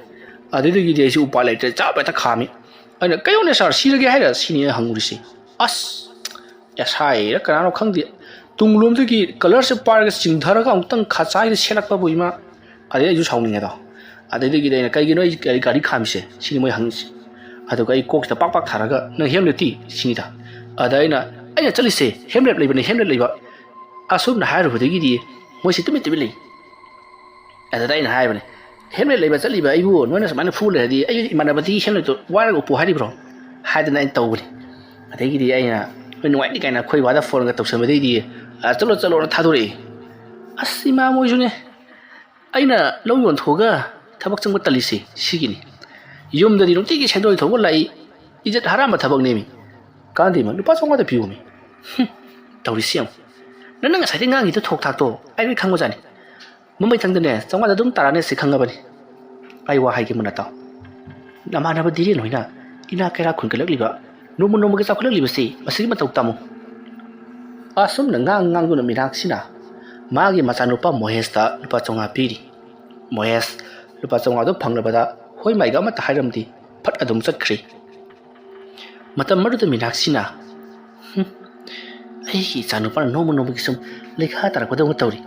ꯑꯗꯨꯗꯒꯤꯗꯤ ꯑꯩꯁꯦ ꯎꯄꯥꯏ ꯂꯩꯇ꯭ꯔꯦ, ꯆꯞ ꯍꯦꯛꯇ ꯈꯥꯝꯃꯤ꯫ ꯑꯩꯅ, "ꯀꯩꯅꯣꯅꯦ ꯁꯥꯔ, ꯁꯤꯔꯒꯦ ꯍꯥꯏꯔ?" ꯁꯤꯅꯤ ꯑꯩꯅ ꯍꯪꯉꯨꯔꯤꯁꯦ꯫ ꯑꯁ! ꯑꯦꯁ ꯑꯥꯏꯔ ꯀꯅꯥꯅꯣ ꯈꯪꯗꯦ, ꯇꯨꯡꯂꯣꯝꯗꯒꯤ ꯀꯂꯔꯁꯦ ꯄꯥꯏꯔꯒ ꯆꯤꯡꯊꯔꯒ ꯑꯃꯨꯛꯇꯪ ꯈꯥꯆꯥꯏꯗ ꯁꯦꯠꯂꯛꯄꯕꯨ ꯏꯃꯥ! ꯑꯗꯩ ꯑꯩꯁꯨ ꯁꯥꯎꯅꯤꯡꯉꯦꯗꯣ꯫ ꯑꯗꯩꯗꯒꯤꯗꯤ ꯑꯩꯅ, "ꯀꯩꯒꯤꯅꯣ ꯑꯩ ꯒꯥꯔꯤ, ꯒꯥꯔꯤ ꯈꯥꯝꯃꯤꯁꯦ?" ꯁꯤꯅꯤ ꯃꯣꯏ ꯍꯪꯉꯤꯁꯦ꯫ ꯑꯗꯨꯒ ꯑꯩ ꯀꯣꯛꯁꯤꯗ ꯄꯥꯛ ꯄꯥꯛ ꯊꯥꯔꯒ, "ꯅꯪ ꯍꯦꯜꯃꯦꯠꯇꯤ?" ꯁꯤꯅꯤꯗ꯫ ꯑꯗ ꯑꯩꯅ, "ꯑꯩꯅ ꯆꯠꯂꯤꯁꯦ ꯍꯦꯜꯃꯦꯠ ꯂꯩꯕꯅꯦ, ꯍꯦꯜꯃꯦꯠ ꯂꯩꯕ"꯫ ꯑꯁꯨꯝꯅ ꯍꯥꯏꯔꯨꯕꯗꯒꯤꯗꯤ ꯃꯣꯏꯁꯦ ꯇꯨꯃꯤꯟ ꯇꯨꯃꯤꯟ ꯂꯩ꯫ ꯑꯗꯨꯗ ꯑꯩꯅ ꯍꯥꯏꯕꯅꯦ, "ꯍꯦꯜꯃꯦꯠ ꯂꯩꯕ ꯆꯠꯂꯤꯕ ꯑꯩꯕꯨ ꯅꯣꯏꯅ ꯁꯨꯃꯥꯏꯅ ꯐꯨ ꯂꯩꯔꯗꯤ ꯑꯩ ꯏꯃꯥꯟꯅꯕꯗꯒꯤ ꯍꯦꯜꯃꯦꯠꯇꯣ ꯋꯥꯏꯔꯒ ꯎꯞꯄꯨ ꯍꯥꯏꯔꯤꯕ꯭ꯔꯣ?" ꯍꯥꯏꯗꯅ ꯑꯩꯅ ꯇꯧꯕꯅꯤ꯫ ꯑꯗꯒꯤꯗꯤ ꯑꯩꯅ, "ꯅꯣꯏ ꯅꯨꯡꯉꯥꯏꯅꯤ" ꯀꯥꯏꯅ ꯑꯩꯈꯣꯏ ꯕꯥꯗ ꯐꯣꯟꯒ ꯇꯧꯁꯟꯕꯗꯩꯗꯤ, "ꯑ, ꯆꯠꯂꯣ, ꯆꯠꯂꯣꯅ" ꯊꯥꯗꯣꯔꯛꯑꯦ꯫ ꯑꯁ, ꯏꯃꯥ ꯃꯣꯏꯁꯨꯅꯦ, ꯑꯩꯅ ꯂꯧ ꯌꯣꯟꯊꯣꯛꯑꯒ ꯊꯕꯛ ꯆꯪꯕ ꯇꯜꯂꯤꯁꯦ ꯁꯤꯒꯤꯅꯤ꯫ ꯌꯨꯝꯗꯗꯤ ꯅꯨꯡꯇꯤꯒꯤ ꯁꯦꯟꯗꯣꯏ ꯊꯣꯛꯄ ꯂꯥꯛꯏ, ꯏꯖꯠ ꯍꯔꯥꯝꯕ ꯊꯕꯛꯅꯦꯃꯤ꯫ ꯀꯥꯟꯗꯦ ꯏꯃꯥ, ꯂꯨꯄꯥ ꯆꯥꯝꯃꯉꯥꯗ ꯄꯤꯌꯣꯃꯤ꯫ ꯍꯨꯝ, ꯇꯧꯔꯤꯁꯤ ꯌꯦꯡꯉꯨ꯫ ꯅꯪ, ꯅꯪ ꯉꯁꯥꯏꯗꯩ ꯉꯥꯡꯉꯤꯗꯣ ꯊꯣꯛ ꯊꯥꯛꯇꯣ ꯑꯩ ꯂꯣꯏ ꯈꯪꯕꯖꯥꯠꯅꯤ꯫ ꯃꯃꯩꯊꯪꯗꯅꯦ, ꯆꯥꯝꯃꯉꯥꯗ ꯑꯗꯨꯝ ꯇꯥꯔꯛꯑꯅꯤ ꯁꯤ ꯈꯪꯉꯕꯅꯤ꯫ ꯑꯩ ꯋꯥ ꯍꯥꯏꯒꯦ ꯃꯨꯟꯅ ꯇꯥꯎ꯫ ꯅꯃꯥꯟꯅꯕ ꯙꯤꯔꯦꯟ ꯍꯣꯏꯅ ꯏꯅꯥꯛ ꯀꯩꯔꯥꯛ ꯈꯨꯟꯒꯠꯂꯛꯂꯤꯕ, ꯅꯣꯡꯃ ꯅꯣꯡꯃꯒꯤ ꯆꯥꯎꯈꯠꯂꯛꯂꯤꯕꯁꯤ ꯃꯁꯤꯒꯤ ꯃꯇꯧ ꯇꯝꯃꯨ꯫ ꯑꯁꯨꯝꯅ ꯉꯥꯡ ꯉꯥꯡꯗꯨꯅ ꯃꯤꯅꯥꯛꯁꯤꯅ ꯃꯥꯒꯤ ꯃꯆꯥꯅꯨꯄꯥ ꯃꯣꯍꯦꯁꯇ ꯂꯨꯄꯥ ꯆꯥꯝꯃꯉꯥ ꯄꯤꯔꯤ꯫ ꯃꯣꯍꯦꯁ ꯂꯨꯄꯥ ꯆꯥꯝꯃꯉꯥꯗꯨ ꯐꯪꯂꯕꯗ ꯍꯣꯏ ꯃꯥꯏꯒ ꯑꯃꯠꯇ ꯍꯥꯏꯔꯝꯗꯦ, ꯐꯠ ꯑꯗꯨꯝ ꯆꯠꯈ꯭ꯔꯦ꯫ ꯃꯇꯝ ꯑꯗꯨꯗ ꯃꯤꯅꯥꯛꯁꯤꯅ, "ꯍꯨꯝ, ꯑꯩꯒꯤ ꯏꯆꯥꯅꯨꯄꯥꯅ ꯅꯣꯡꯃ ꯅꯣꯡꯃꯒꯤ ꯁꯨꯝ ꯂꯩꯈꯥ ꯇꯥꯔꯛꯄꯗꯧꯅ ꯇꯧꯔꯤ꯫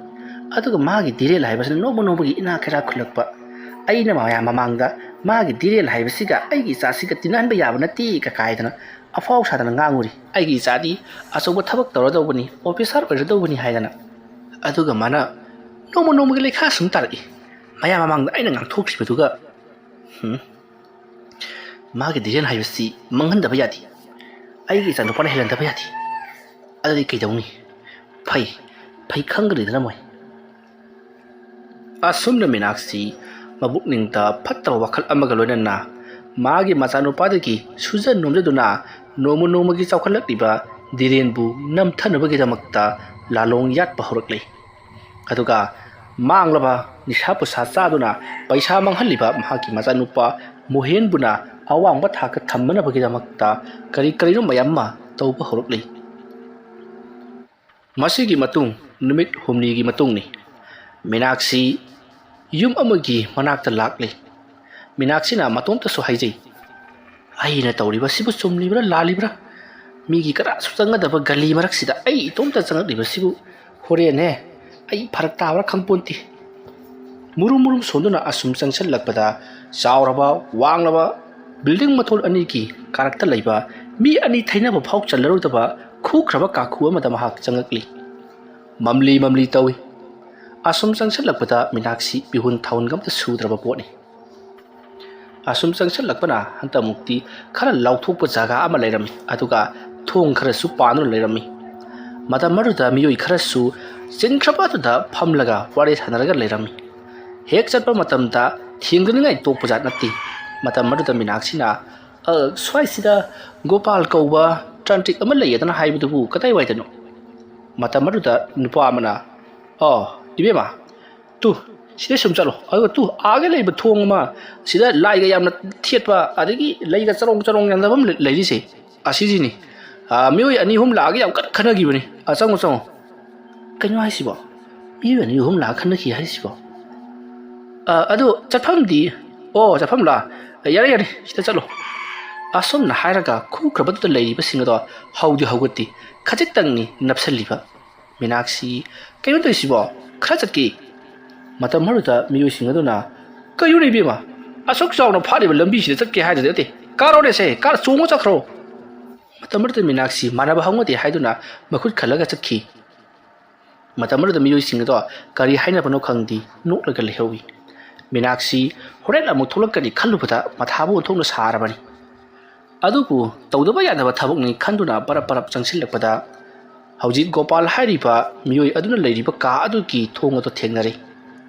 ꯑꯗꯨꯒ ꯃꯥꯒꯤ ꯙꯤꯔꯦꯟ ꯍꯥꯏꯕꯁꯤꯅ ꯅꯣꯡꯃ ꯅꯣꯡꯃꯒꯤ ꯏꯅꯥꯛ ꯀꯩꯔꯥꯛ ꯈꯨꯜꯂꯛꯄ꯫ ꯑꯩꯅ ꯃꯌꯥꯝ ꯃꯃꯥꯡꯗ ꯃꯥꯒꯤ ꯙꯤꯔꯦꯟ ꯍꯥꯏꯕꯁꯤꯒ ꯑꯩꯒꯤ ꯏꯆꯥꯁꯤꯒ ꯇꯤꯟꯅꯍꯟꯕ ꯌꯥꯕ ꯅꯠꯇꯦ" ꯀꯥꯏꯗꯅ ꯑꯐꯥꯎ ꯁꯥꯗꯅ ꯉꯥꯡꯉꯨꯔꯤ꯫ ꯑꯩꯒꯤ ꯏꯆꯥꯗꯤ ꯑꯆꯧꯕ ꯊꯕꯛ ꯇꯧꯔꯗꯧꯕꯅꯤ, ꯑꯣꯐꯤꯁꯥꯔ ꯑꯣꯏꯔꯗꯧꯕꯅꯤ ꯍꯥꯏꯗꯅ꯫ ꯑꯗꯨꯒ ꯃꯥꯅ ꯅꯣꯡꯃ ꯅꯣꯡꯃꯒꯤ ꯂꯩꯈꯥ ꯁꯨꯝ ꯇꯥꯔꯛꯏ꯫ ꯃꯌꯥꯝ ꯃꯃꯥꯡꯗ ꯑꯩꯅ ꯉꯥꯡꯊꯣꯛꯈ꯭ꯔꯤꯕꯗꯨꯒ, ꯍꯨꯝ, ꯃꯥꯒꯤ ꯙꯤꯔꯦꯟ ꯍꯥꯏꯕꯁꯤ ꯃꯥꯡꯍꯟꯗꯕ ꯌꯥꯗꯦ꯫ ꯑꯩꯒꯤ ꯏꯆꯥꯅꯨꯄꯥꯅ ꯍꯦꯜꯍꯟꯗꯕ ꯌꯥꯗꯦ꯫ ꯑꯗꯨꯗꯤ ꯀꯩꯗꯧꯅꯤ? ꯐꯩ, ꯐꯩ ꯈꯪꯒꯅꯤꯗꯅ ꯃꯣꯏ꯫ ꯑꯁꯨꯝꯅ ꯃꯤꯅꯥꯛꯁꯤ ꯃꯕꯨꯛꯅꯤꯡꯗ ꯐꯠꯇꯕ ꯋꯥꯈꯜ ꯑꯃꯒ ꯂꯣꯏꯅꯅ ꯃꯥꯒꯤ ꯃꯆꯥꯅꯨꯄꯥꯗꯒꯤ ꯁꯨꯖ ꯅꯣꯝꯖꯗꯨꯅ ꯅꯣꯡꯃ ꯅꯣꯡꯃꯒꯤ ꯆꯥꯎꯈꯠꯂꯛꯂꯤꯕ ꯙꯤꯔꯦꯟꯕꯨ ꯅꯝꯊꯅꯕꯒꯤꯗꯃꯛꯇ ꯂꯥꯂꯣꯡ ꯌꯥꯠꯄ ꯍꯧꯔꯛꯂꯦ꯫ ꯑꯗꯨꯒ ꯃꯥꯡꯂꯕ ꯅꯤꯁꯥ ꯄꯨꯁꯥ ꯆꯥꯗꯨꯅ ꯄꯩꯁꯥ ꯃꯥꯡꯍꯜꯂꯤꯕ ꯃꯍꯥꯛꯀꯤ ꯃꯆꯥꯅꯨꯄꯥ ꯃꯣꯍꯦꯟꯕꯨꯅ ꯑꯋꯥꯡꯕ ꯊꯥꯛꯇ ꯊꯝꯅꯕꯒꯤꯗꯃꯛꯇ ꯀꯔꯤ ꯀꯔꯤꯅꯣ ꯃꯌꯥꯝ ꯑꯃ ꯇꯧꯕ ꯍꯧꯔꯛꯂꯤ꯫ ꯃꯁꯤꯒꯤ ꯃꯇꯨꯡ ꯅꯨꯃꯤꯠ ꯍꯨꯝꯅꯤꯒꯤ ꯃꯇꯨꯡꯅꯤ꯫ ꯃꯤꯅꯥꯛꯁꯤ ꯌꯨꯝ ꯑꯃꯒꯤ ꯃꯅꯥꯛꯇ ꯂꯥꯛꯂꯤ꯫ ꯃꯤꯅꯥꯛꯁꯤꯅ ꯃꯇꯣꯝꯇꯁꯨ ꯍꯥꯏꯖꯩ, "ꯑꯩꯅ ꯇꯧꯔꯤꯕꯁꯤꯕꯨ ꯆꯨꯝꯂꯤꯕ꯭ꯔꯥ ꯂꯥꯜꯂꯤꯕ꯭ꯔꯥ? ꯃꯤꯒꯤ ꯀꯅꯥꯁꯨ ꯆꯪꯒꯗꯕ ꯒꯂꯤ ꯃꯔꯛꯁꯤꯗ ꯑꯩ ꯏꯇꯣꯝꯇ ꯆꯪꯂꯛꯂꯤꯕꯁꯤꯕꯨ ꯍꯣꯔꯦꯟꯅꯦ ꯑꯩ ꯐꯔꯛ ꯇꯥꯕ꯭ꯔꯥ ꯈꯪꯄꯣꯟꯇꯦ"꯫ ꯃꯨꯔꯨꯝ ꯃꯨꯔꯨꯝ ꯁꯣꯟꯗꯨꯅ ꯑꯁꯨꯝ ꯆꯪꯁꯤꯜꯂꯛꯄꯗ ꯆꯥꯎꯔꯕ ꯋꯥꯡꯂꯕ ꯕꯤꯜꯗꯤꯡ ꯃꯊꯣꯜ ꯑꯅꯤꯒꯤ ꯀꯥꯔꯛꯇ ꯂꯩꯕ ꯃꯤ ꯑꯅꯤ ꯊꯩꯅꯕ ꯐꯥꯎ ꯆꯜꯂꯔꯣꯏꯗꯕ ꯈꯨꯈ꯭ꯔꯕ ꯀꯥꯈꯨ ꯑꯃꯗ ꯃꯍꯥꯛ ꯆꯪꯉꯛꯂꯤ꯫ ꯃꯝꯂꯤ ꯃꯝꯂꯤ ꯇꯧꯏ꯫ ꯑꯁꯨꯝ ꯆꯪꯁꯤꯜꯂꯛꯄꯗ ꯃꯤꯅꯥꯛꯁꯤ ꯃꯤꯍꯨꯟ ꯊꯥꯍꯨꯟꯒ ꯑꯝꯇ ꯁꯨꯗ꯭ꯔꯕ ꯄꯣꯠꯅꯤ꯫ ꯑꯁꯨꯝ ꯆꯪꯁꯤꯜꯂꯛꯄꯅ ꯍꯟꯇꯃꯨꯛꯇꯤ ꯈꯔ ꯂꯥꯎꯊꯣꯛꯄ ꯖꯒꯥ ꯑꯃ ꯂꯩꯔꯝꯃꯤ, ꯑꯗꯨꯒ ꯊꯣꯡ ꯈꯔꯁꯨ ꯄꯥꯟꯗꯨꯅ ꯂꯩꯔꯝꯃꯤ꯫ ꯃꯇꯝ ꯑꯗꯨꯗ ꯃꯤꯑꯣꯏ ꯈꯔꯁꯨ ꯆꯤꯟꯈ꯭ꯔꯕ ꯑꯗꯨꯗ ꯐꯝꯂꯒ ꯋꯥꯔꯤ ꯁꯥꯟꯅꯔꯒ ꯂꯩꯔꯝꯃꯤ꯫ ꯍꯦꯛ ꯆꯠꯄ ꯃꯇꯝꯗ ꯊꯦꯡꯗꯅꯤꯡꯉꯥꯏ ꯇꯣꯛꯄ ꯖꯥꯠ ꯅꯠꯇꯦ꯫ ꯃꯇꯝ ꯑꯗꯨꯗ ꯃꯤꯅꯥꯛꯁꯤꯅ, "ꯑ, ꯁ꯭ꯋꯥꯏꯁꯤꯗ ꯒꯣꯄꯥꯜ ꯀꯧꯕ ꯇ꯭ꯔꯥꯟꯇ꯭ꯔꯤꯛ ꯑꯃ ꯂꯩꯌꯦꯗꯅ ꯍꯥꯏꯕꯗꯨꯕꯨ ꯀꯗꯥꯏꯋꯥꯏꯗꯅꯣ?" ꯃꯇꯝ ꯑꯗꯨꯗ ꯅꯨꯄꯥ ꯑꯃꯅ, "ꯑꯣ, ꯏꯕꯦꯝꯃ, ꯇꯨ, ꯁꯤꯗ ꯁꯨꯝ ꯆꯠꯂꯣ꯫ ꯑꯗꯨꯒ ꯇꯨ, ꯑꯥꯒꯤ ꯂꯩꯕ ꯊꯣꯡ ꯑꯃ, ꯁꯤꯗ ꯂꯥꯏꯒ ꯌꯥꯝꯅ ꯊꯦꯠꯄ, ꯑꯗꯒꯤ ꯂꯩꯒ ꯆꯔꯣꯡ ꯆꯔꯣꯡ ꯌꯥꯟꯊꯐꯝ ꯂꯩ-, ꯂꯩꯔꯤꯁꯦ, ꯑꯁꯤꯁꯤꯅꯤ꯫ ꯑ, ꯃꯤꯑꯣꯏ ꯑꯅꯤ ꯑꯍꯨꯝ ꯂꯥꯛꯑꯒ ꯌꯥꯝ ꯀꯟꯅ ꯈꯟꯅꯈꯤꯕꯅꯤ꯫ ꯑ, ꯆꯪꯉꯣ, ꯆꯪꯉꯣ꯫" "ꯀꯩꯅꯣ ꯍꯥꯏꯁꯤꯕꯣ? ꯃꯤꯑꯣꯏ ꯑꯅꯤ ꯑꯍꯨꯝ ꯂꯥꯛꯑꯒ ꯈꯟꯅꯈꯤ ꯍꯥꯏꯁꯤꯕꯣ? ꯑ, ꯑꯗꯨ ꯆꯠꯐꯝꯗꯤ?" "ꯑꯣ, ꯆꯠꯐꯝꯂꯥ? ꯌꯥꯔꯦ, ꯌꯥꯔꯦ, ꯁꯤꯗ ꯆꯠꯂꯣ꯫" ꯑꯁꯨꯝꯅ ꯍꯥꯏꯔꯒ ꯈꯨꯈ꯭ꯔꯕꯗꯨꯗ ꯂꯩꯔꯤꯕꯁꯤꯡ ꯑꯗꯣ ꯍꯧꯗꯤ ꯍꯧꯒꯠꯇꯦ, ꯈꯖꯤꯛꯇꯪꯅꯤ ꯅꯞꯁꯜꯂꯤꯕ꯫ ꯃꯤꯅꯥꯛꯁꯤ, "ꯀꯩꯅꯣ ꯇꯧꯔꯤꯁꯤꯕꯣ? ꯈꯔ ꯆꯠꯀꯦ꯫" ꯃꯇꯝ ꯑꯗꯨꯗ ꯃꯤꯑꯣꯏꯁꯤꯡ ꯑꯗꯨꯅ, "ꯀꯩꯅꯣꯅꯦ ꯏꯕꯦꯝꯃ, ꯑꯁꯨꯛ ꯆꯥꯎꯅ ꯐꯥꯠꯂꯤꯕ ꯂꯝꯕꯤꯁꯤꯗ ꯆꯠꯀꯦ ꯍꯥꯏꯗꯨꯗꯤ ꯅꯠꯇꯦ, ꯀꯥꯔꯣꯅꯦꯁꯦ, ꯀꯥꯔ ꯆꯣꯡꯉ ꯆꯠꯈ꯭ꯔꯣ꯫" ꯃꯇꯝ ꯑꯗꯨꯗ ꯃꯤꯅꯥꯛꯁꯤ ꯃꯥꯟꯅꯕ ꯍꯧꯅꯗꯦ ꯍꯥꯏꯗꯨꯅ ꯃꯈꯨꯠ ꯈꯜꯂꯒ ꯆꯠꯈꯤ꯫ ꯃꯇꯝ ꯑꯗꯨꯗ ꯃꯤꯑꯣꯏꯁꯤꯡ ꯑꯗꯣ ꯀꯔꯤ ꯍꯥꯏꯅꯕꯅꯣ ꯈꯪꯗꯦ, ꯅꯣꯛꯂꯒ ꯂꯩꯍꯧꯏ꯫ ꯃꯤꯅꯥꯛꯁꯤ ꯍꯣꯔꯦꯟ ꯑꯃꯨꯛ ꯊꯣꯛꯂꯛꯀꯅꯤ ꯈꯜꯂꯨꯕꯗ ꯃꯊꯥꯕꯨ ꯑꯣꯟꯊꯣꯛꯅ ꯁꯥꯔꯕꯅꯤ꯫ ꯑꯗꯨꯕꯨ ꯇꯧꯗꯕ ꯌꯥꯗꯕ ꯊꯕꯛꯅꯤ ꯈꯟꯗꯨꯅ ꯄꯔꯞ ꯄꯔꯞ ꯆꯪꯁꯤꯜꯂꯛꯄꯗ ꯍꯧꯖꯤꯛ ꯒꯣꯄꯥꯜ ꯍꯥꯏꯔꯤꯕ ꯃꯤꯑꯣꯏ ꯑꯗꯨꯅ ꯂꯩꯔꯤꯕ ꯀꯥ ꯑꯗꯨꯒꯤ ꯊꯣꯡ ꯑꯗꯨ ꯊꯦꯡꯅꯔꯦ꯫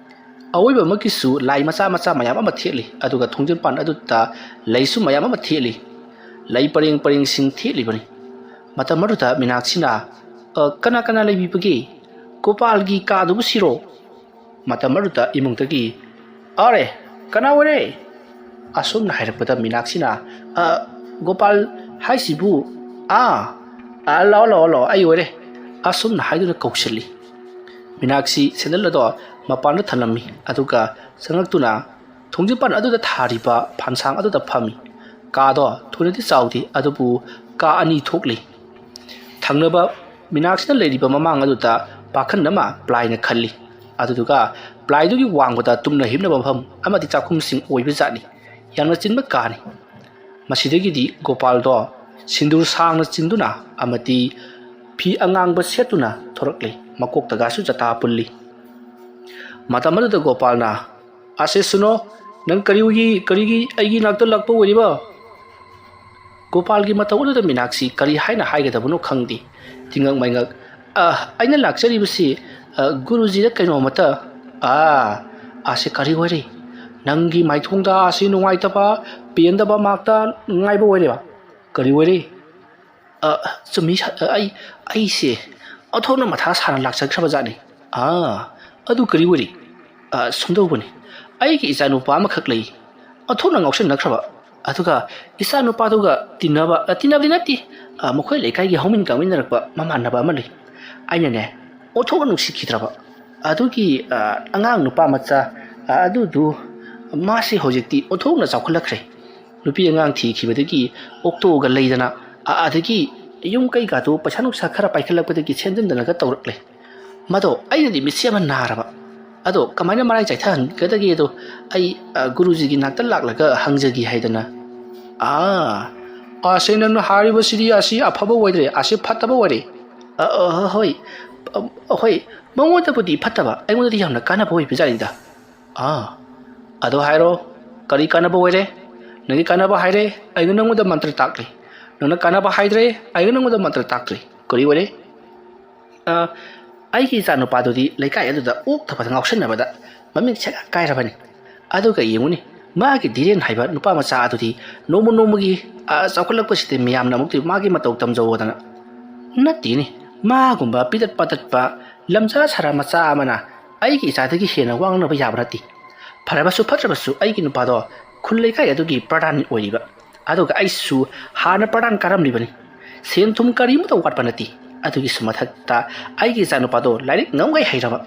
ꯑꯑꯣꯏꯕꯃꯛꯀꯤꯁꯨ ꯂꯥꯏ ꯃꯆꯥ ꯃꯆꯥ ꯃꯌꯥꯝ ꯑꯃ ꯊꯦꯠꯂꯤ, ꯑꯗꯨꯒ ꯊꯣꯡꯖꯤꯟꯄꯥꯟ ꯑꯗꯨꯗ ꯂꯩꯁꯨ ꯃꯌꯥꯝ ꯑꯃ ꯊꯦꯠꯂꯤ꯫ ꯂꯩ ꯄꯔꯦꯡ ꯄꯔꯦꯡꯁꯤꯡ ꯊꯦꯠꯂꯤꯕꯅꯤ꯫ ꯃꯇꯝ ꯑꯗꯨꯗ ꯃꯤꯅꯥꯛꯁꯤꯅ, "ꯑ, ꯀꯅꯥ ꯀꯅꯥ ꯂꯩꯕꯤꯕꯒꯦ? ꯒꯣꯄꯥꯜꯒꯤ ꯀꯥꯗꯨꯕꯨ ꯁꯤꯔꯣ?" ꯃꯇꯝ ꯑꯗꯨꯗ ꯏꯃꯨꯡꯗꯒꯤ, "ꯑꯔꯦ, ꯀꯅꯥ ꯑꯣꯏꯔꯦ?" ꯑꯁꯨꯝꯅ ꯍꯥꯏꯔꯛꯄꯗ ꯃꯤꯅꯥꯛꯁꯤꯅ, "ꯑ, ꯒꯣꯄꯥꯜ ꯍꯥꯏꯁꯤꯕꯨ? ꯑꯥ, ꯑ, ꯂꯥꯛꯑꯣ, ꯂꯥꯛꯑꯣ, ꯂꯥꯛꯑꯣ, ꯑꯩ ꯑꯣꯏꯔꯦ," ꯑꯁꯨꯝꯅ ꯍꯥꯏꯗꯨꯅ ꯀꯧꯁꯤꯜꯂꯤ꯫ ꯃꯤꯅꯥꯛꯁꯤ ꯁꯦꯟꯗꯜ ꯑꯗꯣ ꯃꯄꯥꯟꯗ ꯊꯝꯂꯝꯃꯤ, ꯑꯗꯨꯒ ꯆꯪꯂꯛꯇꯨꯅ ꯊꯣꯡꯖꯤꯟꯄꯥꯟ ꯑꯗꯨꯗ ꯊꯥꯔꯤꯕ ꯐꯥꯟꯁꯥꯡ ꯑꯗꯨꯗ ꯐꯝꯃꯤ꯫ ꯀꯥꯗꯣ ꯊꯣꯏꯅꯗꯤ ꯆꯥꯎꯗꯦ, ꯑꯗꯨꯕꯨ ꯀꯥ ꯑꯅꯤ ꯊꯣꯛꯂꯤ꯫ ꯊꯪꯅꯕ ꯃꯤꯅꯥꯛꯁꯤꯅ ꯂꯩꯔꯤꯕ ꯃꯃꯥꯡ ꯑꯗꯨꯗ ꯄꯥꯈꯟ ꯑꯃ ꯄ꯭ꯂꯥꯏꯅ ꯈꯜꯂꯤ꯫ ꯑꯗꯨꯗꯨꯒ ꯄ꯭ꯂꯥꯏꯗꯨꯒꯤ ꯋꯥꯡꯃꯗ ꯇꯨꯝꯅ ꯍꯤꯞꯅꯕ ꯃꯐꯝ ꯑꯃꯗꯤ ꯆꯥꯛꯈꯨꯝꯁꯤꯡ ꯑꯣꯏꯕꯖꯥꯠꯅꯤ꯫ ꯌꯥꯝꯅ ꯆꯤꯟꯕ ꯀꯥꯅꯤ꯫ ꯃꯁꯤꯗꯒꯤꯗꯤ ꯒꯣꯄꯥꯜꯗꯣ ꯁꯤꯟꯗꯨꯔ ꯁꯥꯡꯅ ꯆꯤꯟꯗꯨꯅ ꯑꯃꯗꯤ ꯐꯤ ꯑꯉꯥꯡꯕ ꯁꯦꯠꯇꯨꯅ ꯊꯣꯔꯛꯂꯤ꯫ ꯃꯀꯣꯛꯇꯒꯁꯨ ꯆꯇꯥ ꯄꯨꯜꯂꯤ꯫ ꯃꯇꯝ ꯑꯗꯨꯗ ꯒꯣꯄꯥꯜꯅ, "ꯑꯁꯦ ꯁꯨꯅꯣ, ꯅꯪ ꯀꯔꯤꯒꯤ, ꯀꯔꯤꯒꯤ ꯑꯩꯒꯤ ꯅꯥꯛꯇ ꯂꯥꯛꯄ ꯑꯣꯏꯔꯤꯕ?" ꯒꯣꯄꯥꯜꯒꯤ ꯃꯇꯧ ꯑꯗꯨꯗ ꯃꯤꯅꯥꯛꯁꯤ ꯀꯔꯤ ꯍꯥꯏꯅ ꯍꯥꯏꯒꯗꯕꯅꯣ ꯈꯪꯗꯦ꯫ ꯇꯤꯡꯉꯛ ꯃꯩꯉꯛ, "ꯑ, ꯑꯩꯅ ꯂꯥꯛꯆꯔꯤꯕꯁꯤ, ꯑ, ꯒꯨꯔꯨꯖꯤꯗ ꯀꯩꯅꯣꯃꯇ, ꯑ, ꯑꯁꯦ ꯀꯔꯤ ꯑꯣꯏꯔꯦ? ꯅꯪꯒꯤ ꯃꯥꯏꯊꯣꯡꯗ ꯑꯁꯤ ꯅꯨꯡꯉꯥꯏꯇꯕ, ꯄꯦꯟꯗꯕ ꯃꯥꯛꯇ ꯉꯥꯏꯕ ꯑꯣꯏꯔꯦꯕ? ꯀꯔꯤ ꯑꯣꯏꯔꯦ?" "ꯑ, ꯆꯨꯝꯃꯤ, ꯁ-, ꯑ, ꯑꯩ, ꯑꯩꯁꯦ ꯑꯣꯟꯊꯣꯛꯅ ꯃꯊꯥ ꯁꯥꯅ ꯂꯥꯛꯆꯈ꯭ꯔꯕ ꯖꯥꯠꯅꯤ꯫" "ꯑꯥ, ꯑꯗꯨ ꯀꯔꯤ ꯑꯣꯏꯔꯤ?" "ꯑ, ꯁꯨꯝꯗꯧꯕꯅꯤ, ꯑꯩꯒꯤ ꯏꯆꯥꯅꯨꯄꯥ ꯑꯃꯈꯛ ꯂꯩ, ꯑꯣꯟꯊꯣꯛꯅ ꯉꯥꯎꯁꯤꯟꯅꯈ꯭ꯔꯕ꯫ ꯑꯗꯨꯒ ꯏꯆꯥꯅꯨꯄꯥꯗꯨꯒ ꯇꯤꯟꯅꯕ, ꯑ, ꯇꯤꯟꯅꯕꯗꯤ ꯅꯠꯇꯦ, ꯑ, ꯃꯈꯣꯏ ꯂꯩꯀꯥꯏꯒꯤ ꯍꯧꯃꯤꯟ ꯀꯥꯃꯤꯟꯅꯔꯛꯄ ꯃꯃꯥꯟꯅꯕ ꯑꯃ ꯂꯩ꯫ ꯑꯩꯅꯅꯦ, ꯑꯣꯟꯊꯣꯛꯅ ꯅꯨꯡꯁꯤꯈꯤꯗ꯭ꯔꯕ꯫ ꯑꯗꯨꯒꯤ, ꯑ, ꯑꯉꯥꯡ ꯅꯨꯄꯥ ꯃꯆꯥ, ꯑ, ꯑꯗꯨꯗꯨ, ꯃꯥꯁꯤ ꯍꯧꯖꯤꯛꯇꯤ ꯑꯣꯟꯊꯣꯛꯅ ꯆꯥꯎꯈꯠꯂꯛꯈ꯭ꯔꯦ꯫ ꯅꯨꯄꯤ ꯑꯉꯥꯡ ꯊꯤꯈꯤꯕꯗꯒꯤ ꯑꯣꯛꯇꯣꯒ ꯂꯩꯗꯅ, ꯑ-, ꯑꯗꯒꯤ ꯌꯨꯝ ꯀꯩꯀꯥꯗꯣ ꯄꯩꯁꯥ ꯅꯨꯡꯁꯥ ꯈꯔ ꯄꯥꯏꯈꯠꯂꯛꯄꯗꯒꯤ ꯁꯦꯝꯖꯤꯟꯗꯅꯒ ꯇꯧꯔꯛꯂꯦ꯫ ꯃꯗꯣ ꯑꯩꯅꯗꯤ ꯃꯤꯠꯁꯦ ꯑꯃ ꯅꯥꯔꯕ꯫ ꯑꯗꯣ ꯀꯃꯥꯏꯅ ꯃꯔꯥꯏ ꯆꯥꯏꯊꯍꯟꯒꯗꯒꯦꯗꯣ ꯑꯩ, ꯑ, ꯒꯨꯔꯨꯖꯤꯒꯤ ꯅꯥꯛꯇ ꯂꯥꯛꯂꯒ ꯍꯪꯖꯒꯦ ꯍꯥꯏꯗꯅ꯫" "ꯑꯥ, ꯑꯁꯦ ꯅꯪꯅ ꯍꯥꯏꯔꯤꯕꯁꯤꯗꯤ ꯑꯁꯤ ꯑꯐꯕ ꯑꯣꯏꯗ꯭ꯔꯦ, ꯑꯁꯤ ꯐꯠꯇꯕ ꯑꯣꯏꯔꯦ꯫" "ꯑ, ꯑ, ꯍꯣꯏ, ꯑ, ꯍꯣꯏ, ꯃꯉꯣꯟꯗꯕꯨꯗꯤ ꯐꯠꯇꯕ, ꯑꯩꯉꯣꯟꯗꯗꯤ ꯌꯥꯝꯅ ꯀꯥꯟꯅꯕ ꯑꯣꯏꯕꯖꯥꯠꯅꯤꯗ꯫" "ꯑꯥ, ꯑꯗꯣ ꯍꯥꯏꯔꯣ, ꯀꯔꯤ ꯀꯥꯟꯅꯕ ꯑꯣꯏꯔꯦ? ꯅꯪꯒꯤ ꯀꯥꯟꯅꯕ ꯍꯥꯏꯔꯦ, ꯑꯩꯅ ꯅꯪꯉꯣꯟꯗ ꯃꯟꯇ꯭ꯔ ꯇꯥꯛꯂꯦ꯫ ꯅꯪꯅ ꯀꯥꯟꯅꯕ ꯍꯥꯏꯗ꯭ꯔꯦ, ꯑꯩꯅ ꯅꯪꯉꯣꯟꯗ ꯃꯟꯇ꯭ꯔ ꯇꯥꯛꯇ꯭ꯔꯦ꯫ ꯀꯔꯤ ꯑꯣꯏꯔꯦ?" "ꯑ, ꯑꯩꯒꯤ ꯏꯆꯥ ꯅꯨꯄꯥꯗꯨꯗꯤ ꯂꯩꯀꯥꯏ ꯑꯗꯨꯗ ꯑꯣꯛ ꯊꯕꯛꯇ ꯉꯥꯎꯁꯟꯅꯕꯗ ꯃꯃꯤꯡ ꯁꯦꯒꯥꯏ ꯀꯥꯏꯔꯕꯅꯤ꯫ ꯑꯗꯨꯒ ꯌꯦꯡꯉꯨꯅꯦ, ꯃꯥꯒꯤ ꯙꯤꯔꯦꯟ ꯍꯥꯏꯕ ꯅꯨꯄꯥ ꯃꯆꯥ ꯑꯗꯨꯗꯤ ꯅꯣꯡꯃ ꯅꯣꯡꯃꯒꯤ, ꯑ, ꯆꯥꯎꯈꯠꯂꯛꯄꯁꯤꯗ ꯃꯤꯌꯥꯝꯅ ꯑꯃꯨꯛꯇꯤ ꯃꯥꯒꯤ ꯃꯇꯧ ꯇꯝꯖꯧꯗꯅ꯫" "ꯅꯠꯇꯦꯅꯦ, ꯃꯥꯒꯨꯝꯕ ꯄꯤꯇꯠ ꯄꯥꯇꯠꯄ ꯂꯝꯖꯥ ꯁꯥꯔꯥ ꯃꯆꯥ ꯑꯃꯅ ꯑꯩꯒꯤ ꯏꯆꯥꯗꯒꯤ ꯍꯦꯟꯅ ꯋꯥ ꯉꯥꯡꯅꯕ ꯌꯥꯕ ꯅꯠꯇꯦ꯫ ꯐꯔꯕꯁꯨ ꯐꯠꯇ꯭ꯔꯕꯁꯨ ꯑꯩꯒꯤ ꯅꯨꯄꯥꯗꯣ ꯈꯨꯜ ꯂꯩꯀꯥꯏ ꯑꯗꯨꯒꯤ ꯄ꯭ꯔꯙꯥꯟ ꯑꯣꯏꯔꯤꯕ, ꯑꯗꯨꯒ ꯑꯩꯁꯨ ꯍꯥꯟꯅ ꯄ꯭ꯔꯙꯥꯟ ꯀꯥꯔꯝꯂꯤꯕꯅꯤ꯫ ꯁꯦꯟ ꯊꯨꯝ ꯀꯔꯤꯃꯠꯇ ꯋꯥꯠꯄ ꯅꯠꯇꯦ꯫ ꯑꯗꯨꯒꯤꯁꯨ ꯃꯊꯛꯇ ꯑꯩꯒꯤ ꯏꯆꯥꯅꯨꯄꯥꯗꯣ ꯂꯥꯏꯔꯤꯛ ꯉꯝꯈꯩ ꯍꯩꯔꯕ꯫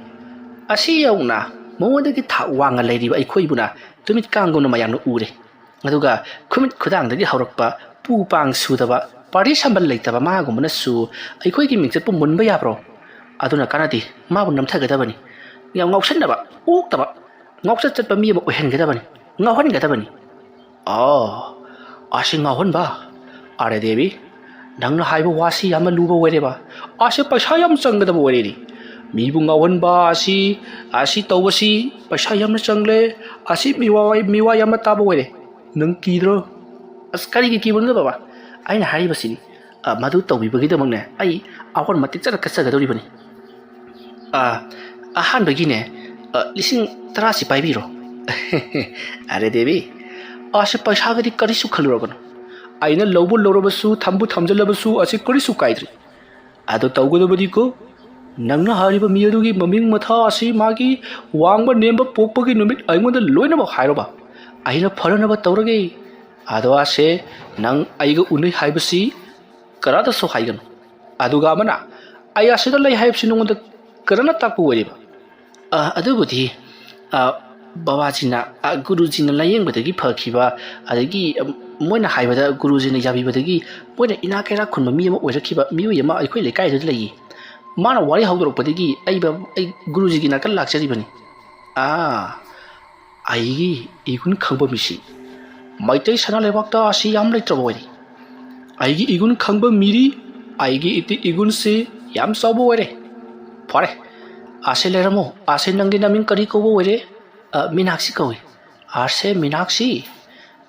ꯑꯁꯤ ꯌꯧꯅ ꯃꯉꯣꯟꯗꯒꯤ ꯊꯥꯛ ꯋꯥꯡꯅ ꯂꯩꯔꯤꯕ ꯑꯩꯈꯣꯏꯕꯨꯅ ꯇꯨꯃꯤꯠ ꯀꯥꯡꯒꯨꯝꯅ ꯃꯌꯥꯝꯅ ꯎꯔꯦ꯫ ꯑꯗꯨꯒ ꯈꯨꯃꯤꯠ ꯈꯨꯗꯥꯡꯗꯒꯤ ꯍꯧꯔꯛꯄ ꯄꯨ ꯄꯥꯡ ꯁꯨꯗꯕ, ꯄꯥꯔꯇꯤ ꯁꯝꯕꯜ ꯂꯩꯇꯕ ꯃꯥꯒꯨꯝꯕꯅꯁꯨ ꯑꯩꯈꯣꯏꯒꯤ ꯃꯤꯡꯆꯠꯄꯨ ꯃꯨꯟꯕ ꯌꯥꯕ꯭ꯔꯣ? ꯑꯗꯨꯅ ꯀꯥꯟꯅꯗꯦ, ꯃꯥꯕꯨ ꯅꯝꯊꯒꯗꯕꯅꯤ꯫ ꯌꯥꯝ ꯉꯥꯎꯁꯟꯅꯕ, ꯑꯣꯛꯇꯕ, ꯉꯥꯎꯆꯠ ꯆꯠꯄ ꯃꯤ ꯑꯃ ꯑꯣꯏꯍꯟꯒꯗꯕꯅꯤ, ꯉꯥꯎꯍꯟꯒꯗꯕꯅꯤ꯫ ꯑꯣ, ꯑꯁꯤ ꯉꯥꯎꯍꯟꯕ? ꯑꯔꯦ ꯗꯦꯕꯤ, ꯅꯪꯅ ꯍꯥꯏꯕ ꯋꯥꯁꯤ ꯌꯥꯝꯅ ꯂꯨꯕ ꯑꯣꯏꯔꯦꯕ꯫ ꯑꯁꯤ ꯄꯩꯁꯥ ꯌꯥꯝ ꯆꯪꯒꯗꯕ ꯑꯣꯏꯔꯦꯅꯤ꯫ ꯃꯤꯕꯨ ꯉꯥꯎꯍꯟꯕ ꯑꯁꯤ, ꯑꯁꯤ ꯇꯧꯕꯁꯤ ꯄꯩꯁꯥ ꯌꯥꯝꯅ ꯆꯪꯂꯦ꯫ ꯑꯁꯤ ꯃꯤꯋꯥ, ꯃꯤꯋꯥ ꯌꯥꯝꯅ ꯇꯥꯕ ꯑꯣꯏꯔꯦ꯫ ꯅꯪ ꯀꯤꯗ꯭ꯔꯣ? ꯑꯁ, ꯀꯔꯤꯒꯤ ꯀꯤꯕꯅꯣꯗ ꯕꯕꯥ? ꯑꯩꯅ ꯍꯥꯏꯔꯤꯕꯁꯤꯗꯤ, ꯑ, ꯃꯗꯨ ꯇꯧꯕꯤꯕꯒꯤꯗꯃꯛꯅꯦ ꯑꯩ ꯑꯋꯥꯠ ꯃꯇꯤꯛ ꯆꯠꯂ ꯀꯠꯆꯒꯗꯧꯔꯤꯕꯅꯤ꯫ ꯑ, ꯑꯍꯥꯟꯕꯒꯤꯅꯦ, ꯑ, ꯂꯤꯁꯤꯡ ꯇꯔꯥꯁꯤ ꯄꯥꯏꯕꯤꯔꯣ꯫ ꯑꯔꯦ ꯗꯦꯕꯤ, ꯑꯁꯤ ꯄꯩꯁꯥꯒꯗꯤ ꯀꯔꯤꯁꯨ ꯈꯜꯂꯨꯔꯒꯅꯨ꯫ ꯑꯩꯅ ꯂꯧꯕꯨ ꯂꯧꯔꯕꯁꯨ, ꯊꯝꯕꯨ ꯊꯝꯖꯜꯂꯕꯁꯨ ꯑꯁꯤ ꯀꯔꯤꯁꯨ ꯀꯥꯏꯗ꯭ꯔꯤ꯫ ꯑꯗꯣ ꯇꯧꯒꯗꯕꯗꯤꯀꯣ, ꯅꯪꯅ ꯍꯥꯏꯔꯤꯕ ꯃꯤ ꯑꯗꯨꯒꯤ ꯃꯃꯤꯡ ꯃꯊꯥ ꯑꯁꯤ ꯃꯥꯒꯤ ꯋꯥꯡꯕ ꯅꯦꯝꯕ ꯄꯣꯛꯄꯒꯤ ꯅꯨꯃꯤꯠ ꯑꯩꯉꯣꯟꯗ ꯂꯣꯏꯅꯃꯛ ꯍꯥꯏꯔꯣꯕ꯫ ꯑꯩꯅ ꯐꯅꯅꯕ ꯇꯧꯔꯒꯦ꯫ ꯑꯗꯣ ꯑꯁꯦ, ꯅꯪ ꯑꯩꯒ ꯎꯅꯩ ꯍꯥꯏꯕꯁꯤ ꯀꯅꯥꯗꯁꯨ ꯍꯥꯏꯒꯅꯨ꯫ ꯑꯗꯨꯒ ꯑꯃꯅ, ꯑꯩ ꯑꯁꯤꯗ ꯂꯩ ꯍꯥꯏꯕꯁꯤ ꯅꯉꯣꯟꯗ ꯀꯅꯥꯅ ꯇꯥꯛꯄ ꯑꯣꯏꯔꯤꯕ? ꯑ, ꯑꯗꯨꯕꯨꯗꯤ, ꯑ, ꯕꯕꯥꯖꯤꯅ, ꯑ, ꯒꯨꯔꯨꯖꯤꯅ ꯂꯥꯌꯦꯡꯕꯗꯒꯤ ꯐꯈꯤꯕ, ꯑꯗꯒꯤ, ꯑ, ꯃꯣꯏꯅ ꯍꯥꯏꯕꯗ ꯒꯨꯔꯨꯖꯤꯅ ꯌꯥꯕꯤꯕꯗꯒꯤ ꯃꯣꯏꯅ ꯏꯅꯥꯛ ꯀꯩꯔꯥꯛ ꯈꯨꯟꯕ ꯃꯤ ꯑꯃ ꯑꯣꯏꯔꯛꯈꯤꯕ ꯃꯤꯑꯣꯏ ꯑꯃ ꯑꯩꯈꯣꯏ ꯂꯩꯀꯥꯏꯗꯨꯗ ꯂꯩꯌꯦ꯫ ꯃꯥꯅ ꯋꯥꯔꯤ ꯍꯧꯗꯣꯔꯛꯄꯗꯒꯤ ꯑꯩ ꯕ-, ꯑꯩ ꯒꯨꯔꯨꯖꯤꯒꯤ ꯅꯥꯀꯜ ꯂꯥꯛꯆꯔꯤꯕꯅꯤ꯫ ꯑꯥ, ꯑꯩꯒꯤ ꯏꯒꯨꯟ ꯈꯪꯕ ꯃꯤꯁꯤ ꯃꯩꯇꯩ ꯁꯅꯥ ꯂꯩꯕꯥꯛꯇ ꯑꯁꯤ ꯌꯥꯝ ꯂꯩꯇ꯭ꯔꯕ ꯑꯣꯏꯔꯦ꯫ ꯑꯩꯒꯤ ꯏꯒꯨꯟ ꯈꯪꯕ ꯃꯤꯔꯤ, ꯑꯩꯒꯤ ꯏꯇꯤꯛ ꯏꯒꯨꯟꯁꯤ ꯌꯥꯝ ꯆꯥꯎꯕ ꯑꯣꯏꯔꯦ꯫ ꯐꯔꯦ, ꯑꯁꯦ ꯂꯩꯔꯝꯃꯣ, ꯑꯁꯦ ꯅꯪꯒꯤ ꯅꯃꯤꯡ ꯀꯔꯤ ꯀꯧꯕ ꯑꯣꯏꯔꯦ? ꯑ, ꯃꯤꯅꯥꯛꯁꯤ ꯀꯧꯏ꯫ ꯑꯁꯦ ꯃꯤꯅꯥꯛꯁꯤ,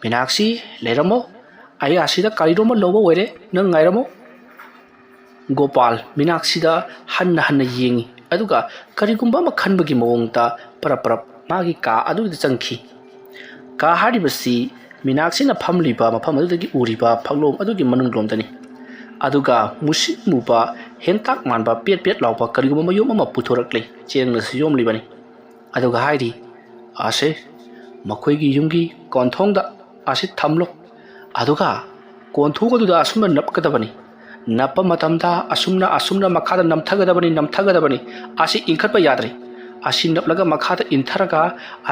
ꯃꯤꯅꯥꯛꯁꯤ ꯂꯩꯔꯝꯃꯣ, ꯑꯩ ꯑꯁꯤꯗ ꯀꯔꯤꯅꯣꯃ ꯂꯧꯕ ꯑꯣꯏꯔꯦ, ꯅꯪ ꯉꯥꯏꯔꯝꯃꯣ꯫ ꯒꯣꯄꯥꯜ ꯃꯤꯅꯥꯛꯁꯤꯗ ꯍꯟꯅ ꯍꯟꯅ ꯌꯦꯡꯉꯤ, ꯑꯗꯨꯒ ꯀꯔꯤꯒꯨꯝꯕ ꯑꯃ ꯈꯟꯕꯒꯤ ꯃꯑꯣꯡꯗ ꯄꯔꯞ ꯄꯔꯞ ꯃꯥꯒꯤ ꯀꯥ ꯑꯗꯨꯗ ꯆꯪꯈꯤ꯫ ꯀꯥ ꯍꯥꯏꯔꯤꯕꯁꯤ ꯃꯤꯅꯥꯛꯁꯤꯅ ꯐꯝꯂꯤꯕ ꯃꯐꯝ ꯑꯗꯨꯗꯒꯤ ꯎꯔꯤꯕ ꯐꯛꯂꯣꯡ ꯑꯗꯨꯒꯤ ꯃꯅꯨꯡꯂꯣꯝꯗꯅꯤ꯫ ꯑꯗꯨꯒ ꯃꯨꯁꯤꯠ ꯃꯨꯕ ꯍꯦꯟꯇꯥꯛ ꯃꯥꯟꯕ ꯄꯦꯠ ꯄꯦꯠ ꯂꯥꯎꯕ ꯀꯔꯤꯒꯨꯝꯕ ꯃꯌꯨꯝ ꯑꯃ ꯄꯨꯊꯣꯔꯛꯂꯦ꯫ ꯆꯦꯡꯅꯁꯨ ꯌꯣꯝꯂꯤꯕꯅꯤ꯫ ꯑꯗꯨꯒ ꯍꯥꯏꯔꯤ, "ꯑꯁꯦ, ꯃꯈꯣꯏꯒꯤ ꯌꯨꯝꯒꯤ ꯀꯣꯟꯊꯣꯡꯗ ꯑꯁꯤ ꯊꯝꯂꯣ꯫ ꯑꯗꯨꯒ ꯀꯣꯟꯊꯣꯡ ꯑꯗꯨꯗ ꯑꯁꯨꯝꯅ ꯅꯞꯀꯗꯕꯅꯤ꯫ ꯅꯞꯄ ꯃꯇꯝꯗ ꯑꯁꯨꯝꯅ, ꯑꯁꯨꯝꯅ ꯃꯈꯥꯗ ꯅꯝꯊꯒꯗꯕꯅꯤ, ꯅꯝꯊꯒꯗꯕꯅꯤ꯫ ꯑꯁꯤ ꯏꯟꯈꯠꯄ ꯌꯥꯗ꯭ꯔꯦ꯫ ꯑꯁꯤ ꯅꯞꯂꯒ ꯃꯈꯥꯗ ꯏꯟꯊꯔꯒ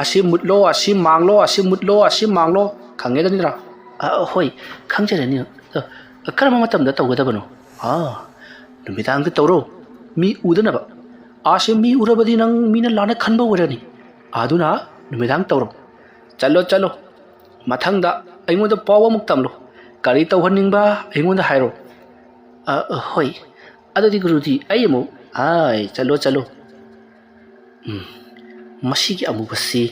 ꯑꯁꯤ ꯃꯨꯠꯂꯣ, ꯑꯁꯤ ꯃꯥꯡꯂꯣ, ꯑꯁꯤ ꯃꯨꯠꯂꯣ, ꯑꯁꯤ ꯃꯥꯡꯂꯣ꯫ ꯈꯪꯉꯦꯗꯅꯤꯔꯥ?" "ꯑ, ꯍꯣꯏ, ꯈꯪꯖꯔꯦ ꯅꯤꯌꯣꯟ꯫ ꯑ, ꯀꯔꯝꯕ ꯃꯇꯝꯗ ꯇꯧꯒꯗꯕꯅꯣ?" "ꯑꯥ, ꯅꯨꯃꯤꯗꯥꯡꯗ ꯇꯧꯔꯣ, ꯃꯤ ꯎꯗꯅꯕ꯫ ꯑꯥꯁꯦ ꯃꯤ ꯎꯔꯕꯗꯤ ꯅꯪ ꯃꯤꯅ ꯂꯥꯟꯅ ꯈꯟꯕ ꯑꯣꯏꯔꯅꯤ꯫ ꯑꯗꯨꯅ ꯅꯨꯃꯤꯗꯥꯡ ꯇꯧꯔꯣ꯫ ꯆꯠꯂꯣ, ꯆꯠꯂꯣ꯫ ꯃꯊꯪꯗ ꯑꯩꯉꯣꯟꯗ ꯄꯥꯎ ꯑꯃꯨꯛ ꯇꯝꯂꯣ꯫ ꯀꯔꯤ ꯇꯧꯍꯟꯅꯤꯡꯕ ꯑꯩꯉꯣꯟꯗ ꯍꯥꯏꯔꯣ꯫" "ꯑ, ꯍꯣꯏ꯫ ꯑꯗꯨꯗꯤ ꯒꯨꯔꯨꯗꯤ ꯑꯩ ꯑꯃꯨꯛ, ꯑꯥꯏ, ꯆꯠꯂꯣ, ꯆꯠꯂꯣ꯫ ꯎꯝ, ꯃꯁꯤꯒꯤ ꯑꯃꯨꯕꯁꯤ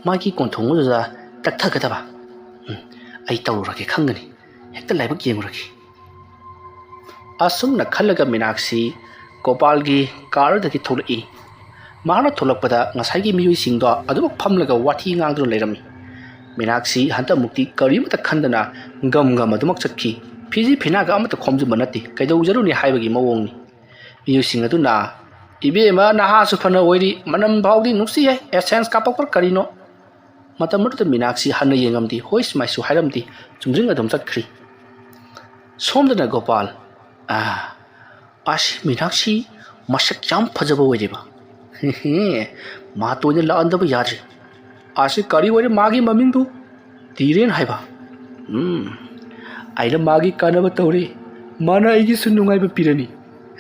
ꯃꯥꯒꯤ ꯀꯣꯟꯊꯣꯡ ꯑꯗꯨꯗ ꯇꯛꯊꯒꯗꯕ꯫ ꯎꯝ, ꯑꯩ ꯇꯧꯔꯨꯔꯒꯦ ꯈꯪꯒꯅꯤ꯫ ꯍꯦꯛꯇ ꯂꯥꯏꯕꯛ ꯌꯦꯡꯉꯨꯔꯒꯦ꯫" ꯑꯁꯨꯝꯅ ꯈꯜꯂꯒ ꯃꯤꯅꯥꯛꯁꯤ ꯒꯣꯄꯥꯜꯒꯤ ꯀꯥꯔꯗꯒꯤ ꯊꯣꯛꯂꯛꯏ꯫ ꯃꯍꯥꯛꯅ ꯊꯣꯛꯂꯛꯄꯗ ꯉꯁꯥꯏꯒꯤ ꯃꯤꯑꯣꯏꯁꯤꯡꯗꯣ ꯑꯗꯨꯃꯛ ꯐꯝꯂꯒ ꯋꯥꯊꯤ ꯉꯥꯡꯗꯨꯅ ꯂꯩꯔꯝꯃꯤ꯫ ꯃꯤꯅꯥꯛꯁꯤ ꯍꯟꯗꯛꯃꯨꯛꯇꯤ ꯀꯔꯤꯃꯠꯇ ꯈꯟꯗꯅ ꯒꯝ ꯒꯝ ꯑꯗꯨꯃꯛ ꯆꯠꯈꯤ꯫ ꯐꯤꯖꯤ ꯐꯤꯅꯥꯒ ꯑꯃꯠꯇ ꯈꯣꯝꯖꯤꯟꯕ ꯅꯠꯇꯦ, ꯀꯩꯗꯧꯖꯔꯨꯅꯤ ꯍꯥꯏꯕꯒꯤ ꯃꯑꯣꯡꯅꯤ꯫ ꯃꯤꯑꯣꯏꯁꯤꯡ ꯑꯗꯨꯅ, "ꯏꯕꯦꯝꯃ, ꯅꯍꯥꯁꯨ ꯐꯅ ꯑꯣꯏꯔꯤ, ꯃꯅꯝ ꯐꯥꯎꯗꯤ ꯅꯨꯡꯁꯤ ꯍꯥꯏ, ꯑꯦꯁꯦꯟꯁ ꯀꯥꯞꯄꯛꯄ꯭ꯔꯥ ꯀꯔꯤꯅꯣ?" ꯃꯇꯝ ꯑꯗꯨꯗ ꯃꯤꯅꯥꯛꯁꯤ ꯍꯟꯅ ꯌꯦꯡꯉꯝꯗꯦ, ꯍꯣꯏꯁ ꯃꯥꯏꯁꯨ ꯍꯥꯏꯔꯝꯗꯦ, ꯆꯨꯝꯗ꯭ꯔꯤꯡ ꯑꯗꯨꯝ ꯆꯠꯈ꯭ꯔꯤ꯫ ꯁꯣꯝꯗꯅ ꯒꯣꯄꯥꯜ, "ꯑꯥ, ꯑꯁꯤ ꯃꯤꯅꯥꯛꯁꯤ ꯃꯁꯛ ꯌꯥꯝ ꯐꯖꯕ ꯑꯣꯏꯔꯦꯕ꯫ ꯍꯦ ꯍꯦ, ꯃꯥ ꯇꯣꯏꯅ ꯂꯥꯛꯍꯟꯗꯕ ꯌꯥꯗ꯭ꯔꯦ꯫ ꯑꯁꯤ ꯀꯔꯤ ꯑꯣꯏꯔꯦ ꯃꯥꯒꯤ ꯃꯃꯤꯡꯗꯨ? ꯙꯤꯔꯦꯟ ꯍꯥꯏꯕ꯫ ꯎꯝ, ꯑꯩꯅ ꯃꯥꯒꯤ ꯀꯥꯟꯅꯕ ꯇꯧꯔꯦ, ꯃꯥꯅ ꯑꯩꯒꯤꯁꯨ ꯅꯨꯡꯉꯥꯏꯕ ꯄꯤꯔꯅꯤ꯫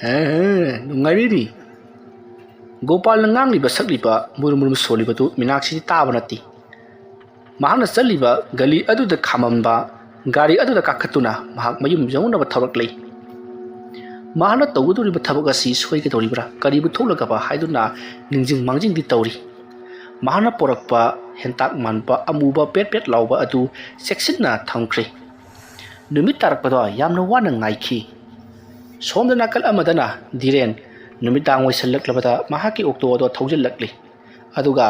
ꯍꯦ ꯍꯦ, ꯅꯨꯡꯉꯥꯏꯔꯦꯅꯤ꯫" ꯒꯣꯄꯥꯜꯅ ꯉꯥꯡꯂꯤꯕ ꯁꯛꯂꯤꯕ ꯃꯨꯔꯨꯝ ꯃꯨꯔꯨꯝ ꯁꯣꯜꯂꯤꯕꯗꯨ ꯃꯤꯅꯥꯛꯁꯤꯗꯤ ꯇꯥꯕ ꯅꯠꯇꯦ꯫ ꯃꯍꯥꯛꯅ ꯆꯠꯂꯤꯕ ꯒꯂꯤ ꯑꯗꯨꯗ ꯈꯥꯝꯃꯝꯕ ꯒꯥꯔꯤ ꯑꯗꯨꯗ ꯀꯥꯈꯠꯇꯨꯅ ꯃꯍꯥꯛ ꯃꯌꯨꯝ ꯌꯧꯅꯕ ꯊꯧꯔꯛꯂꯤ꯫ ꯃꯍꯥꯛꯅ ꯇꯧꯒꯗꯧꯔꯤꯕ ꯊꯕꯛ ꯑꯁꯤ ꯁꯣꯏꯒꯗꯧꯔꯤꯕ꯭ꯔꯥ, ꯀꯔꯤꯕꯨ ꯊꯣꯛꯂꯒꯕ ꯍꯥꯏꯗꯨꯅ ꯅꯤꯡꯁꯤꯡ ꯃꯥꯡꯖꯤꯡꯗꯤ ꯇꯧꯔꯤ꯫ ꯃꯍꯥꯛꯅ ꯄꯣꯔꯛꯄ ꯍꯦꯟꯇꯥꯛ ꯃꯥꯟꯕ ꯑꯃꯨꯕ ꯄꯦꯠ ꯄꯦꯠ ꯂꯥꯎꯕ ꯑꯗꯨ ꯆꯦꯛꯁꯤꯟꯅ ꯊꯝꯈ꯭ꯔꯦ꯫ ꯅꯨꯃꯤꯠ ꯇꯥꯔꯛꯄꯗꯣ ꯌꯥꯝꯅ ꯋꯥꯅ ꯉꯥꯏꯈꯤ꯫ ꯁꯣꯝꯗ ꯅꯥꯀꯜ ꯑꯃꯗꯅ ꯙꯤꯔꯦꯟ ꯅꯨꯃꯤꯗꯥꯡ ꯑꯣꯏꯁꯜꯂꯛꯂꯕꯗ ꯃꯍꯥꯛꯀꯤ ꯑꯣꯛꯇꯣ ꯑꯗꯣ ꯊꯧꯖꯤꯜꯂꯛꯂꯤ꯫ ꯑꯗꯨꯒ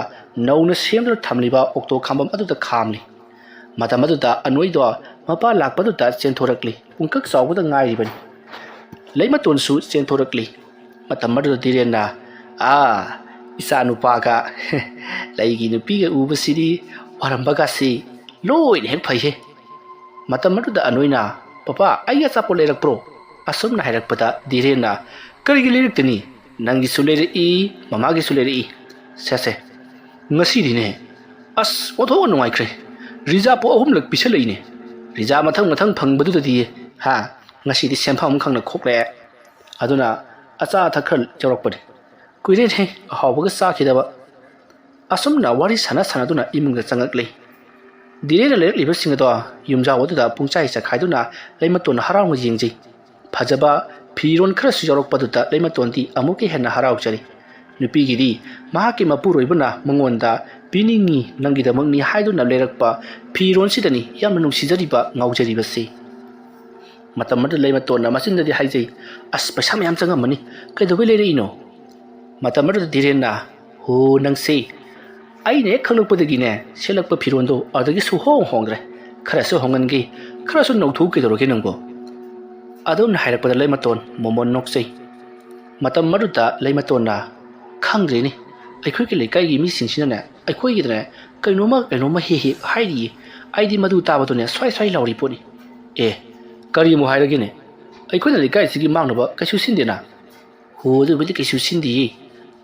ꯅꯧꯅ ꯁꯦꯝꯗꯨꯅ ꯊꯝꯂꯤꯕ ꯑꯣꯛꯇꯣ ꯈꯥꯝꯕꯝ ꯑꯗꯨꯗ ꯈꯥꯝꯂꯤ꯫ ꯃꯇꯝ ꯑꯗꯨꯗ ꯑꯅꯣꯏꯗꯣ ꯃꯄꯥ ꯂꯥꯛꯄꯗꯨꯗ ꯆꯦꯟꯊꯣꯔꯛꯂꯤ꯫ ꯄꯨꯡꯀꯛ ꯆꯥꯎꯕꯗ ꯉꯥꯏꯔꯤꯕꯅꯤ꯫ ꯂꯩꯃꯇꯣꯟꯁꯨ ꯆꯦꯟꯊꯣꯔꯛꯂꯤ꯫ ꯃꯇꯝ ꯑꯗꯨꯗ ꯙꯤꯔꯦꯟꯅ, "ꯑꯥ, ꯏꯆꯥ ꯅꯨꯄꯥꯒ ꯂꯩꯒꯤ ꯅꯨꯄꯤꯒ ꯎꯕꯁꯤꯗꯤ ꯋꯥꯔꯝꯕꯒꯁꯤ ꯂꯣꯏꯅ ꯍꯦꯛ ꯐꯩꯍꯦ"꯫ ꯃꯇꯝ ꯑꯗꯨꯗ ꯑꯅꯣꯏꯅ, "ꯄꯄꯥ, ꯑꯩꯒꯤ ꯑꯆꯥꯄꯣꯠ ꯂꯩꯔꯛꯄ꯭ꯔꯣ?" ꯑꯁꯨꯝꯅ ꯍꯥꯏꯔꯛꯄꯗ ꯙꯤꯔꯦꯟꯅ, "ꯀꯔꯤꯒꯤ ꯂꯩꯔꯛꯇꯅꯤ? ꯅꯪꯒꯤꯁꯨ ꯂꯩꯔꯛꯏ, ꯃꯃꯥꯒꯤꯁꯨ ꯂꯩꯔꯛꯏ꯫ ꯁꯦ ꯁꯦ, ꯉꯁꯤꯗꯤꯅꯦ ꯑꯁ ꯑꯣꯟꯊꯣꯛꯅ ꯅꯨꯡꯉꯥꯏꯈ꯭ꯔꯦ꯫ ꯔꯤꯖꯥ ꯄꯣ ꯑꯍꯨꯝꯂꯛ ꯄꯤꯁꯜꯂꯛꯏꯅꯦ꯫ ꯔꯤꯖꯥ ꯃꯊꯪ ꯃꯊꯪ ꯐꯪꯕꯗꯨꯗꯗꯤ, ꯍꯥ, ꯉꯁꯤꯗꯤ ꯁꯦꯟꯐꯝ ꯑꯃ ꯈꯪꯅ ꯈꯣꯛꯂꯦ꯫ ꯑꯗꯨꯅ ꯑꯆꯥ ꯑꯊꯛ ꯈꯔ ꯌꯧꯔꯛꯄꯅꯤ꯫ ꯀꯨꯏꯔꯦꯅꯦ ꯑꯍꯥꯎꯕꯒ ꯆꯥꯈꯤꯗꯕ"꯫ ꯑꯁꯨꯝꯅ ꯋꯥꯔꯤ ꯁꯥꯟꯅ ꯁꯥꯟꯅꯗꯨꯅ ꯏꯃꯨꯡꯗ ꯆꯪꯉꯛꯂꯤ꯫ ꯙꯤꯔꯦꯟꯅ ꯂꯩꯔꯛꯂꯤꯕꯁꯤꯡ ꯑꯗꯣ ꯌꯨꯝꯖꯥꯎ ꯑꯗꯨꯗ ꯄꯨꯡꯆꯥꯏ ꯆꯈꯥꯏꯗꯨꯅ ꯂꯩꯃꯇꯣꯟꯅ ꯍꯔꯥꯎꯅ ꯌꯦꯡꯖꯩ꯫ ꯐꯖꯕ ꯐꯤꯔꯣꯜ ꯈꯔꯁꯨ ꯌꯥꯎꯔꯛꯄꯗꯨꯗ ꯂꯩꯃꯇꯣꯟꯗꯤ ꯑꯃꯨꯛꯀ ꯍꯦꯟꯅ ꯍꯔꯥꯎꯖꯔꯤ꯫ ꯅꯨꯄꯤꯒꯤꯗꯤ ꯃꯍꯥꯛꯀꯤ ꯃꯄꯨꯔꯣꯏꯕꯅ ꯃꯉꯣꯟꯗ "ꯄꯤꯅꯤꯡꯉꯤ, ꯅꯪꯒꯤꯗꯃꯛꯅꯤ" ꯍꯥꯏꯗꯨꯅ ꯂꯩꯔꯛꯄ ꯐꯤꯔꯣꯜꯁꯤꯗꯅꯤ ꯌꯥꯝꯅ ꯅꯨꯡꯁꯤꯖꯔꯤꯕ, ꯉꯥꯎꯖꯔꯤꯕꯁꯤ꯫ ꯃꯇꯝ ꯑꯗꯨꯗ ꯂꯩꯃꯇꯣꯟꯅ ꯃꯆꯤꯟꯗꯗꯤ ꯍꯥꯏꯖꯩ, "ꯑꯁ, ꯄꯩꯁꯥ ꯃꯌꯥꯝ ꯆꯪꯉꯝꯃꯅꯤ, ꯀꯩꯗꯧꯕꯩ ꯂꯩꯔꯛꯏꯅꯣ?" ꯃꯇꯝ ꯑꯗꯨꯗ ꯙꯤꯔꯦꯟꯅ, "ꯍꯣ, ꯅꯪꯁꯦ ꯑꯩꯅ ꯍꯦꯛ ꯈꯪꯂꯛꯄꯗꯒꯤꯅꯦ, ꯁꯦꯠꯂꯛꯄ ꯐꯤꯔꯣꯜꯗꯣ ꯑꯗꯨꯗꯒꯤ ꯁꯨꯍꯣꯡ ꯍꯣꯡꯗ꯭ꯔꯦ꯫ ꯈꯔꯁꯨ ꯍꯣꯡꯍꯟꯒꯦ, ꯈꯔꯁꯨ ꯅꯧꯊꯣꯛꯎ, ꯀꯩꯗꯧꯔꯒꯦ ꯅꯪꯕꯣ?" ꯑꯗꯨꯝꯅ ꯍꯥꯏꯔꯛꯄꯗ ꯂꯩꯃꯇꯣꯟ ꯃꯣꯃꯣꯟ ꯅꯣꯛꯆꯩ꯫ ꯃꯇꯝ ꯑꯗꯨꯗ ꯂꯩꯃꯇꯣꯟꯅ, "ꯈꯪꯗ꯭ꯔꯦꯅꯦ, ꯑꯩꯈꯣꯏꯒꯤ ꯂꯩꯀꯥꯏꯒꯤ ꯃꯤꯁꯤꯡꯁꯤꯅꯅꯦ ꯑꯩꯈꯣꯏꯒꯤꯗꯅꯦ ꯀꯩꯅꯣꯝꯃ ꯀꯩꯅꯣꯝꯃ ꯍꯦꯛ ꯍꯦꯛ ꯍꯥꯏꯔꯤꯌꯦ꯫ ꯑꯩꯗꯤ ꯃꯗꯨ ꯇꯥꯕꯗꯨꯅꯦ ꯁ꯭ꯋꯥꯏ ꯁ꯭ꯋꯥꯏ ꯂꯥꯎꯔꯤ ꯄꯣꯠꯅꯤ"꯫ "ꯑꯦ, ꯀꯔꯤ ꯑꯃꯨꯛ ꯍꯥꯏꯔꯒꯦꯅꯦ? ꯑꯩꯈꯣꯏꯅ ꯂꯩꯀꯥꯏꯁꯤꯒꯤ ꯃꯥꯡꯅꯕ ꯀꯩꯁꯨ ꯁꯤꯟꯗꯦꯅ"꯫ "ꯍꯣ, ꯑꯗꯨꯕꯨꯗꯤ ꯀꯩꯁꯨ ꯁꯤꯟꯗꯤꯌꯦ꯫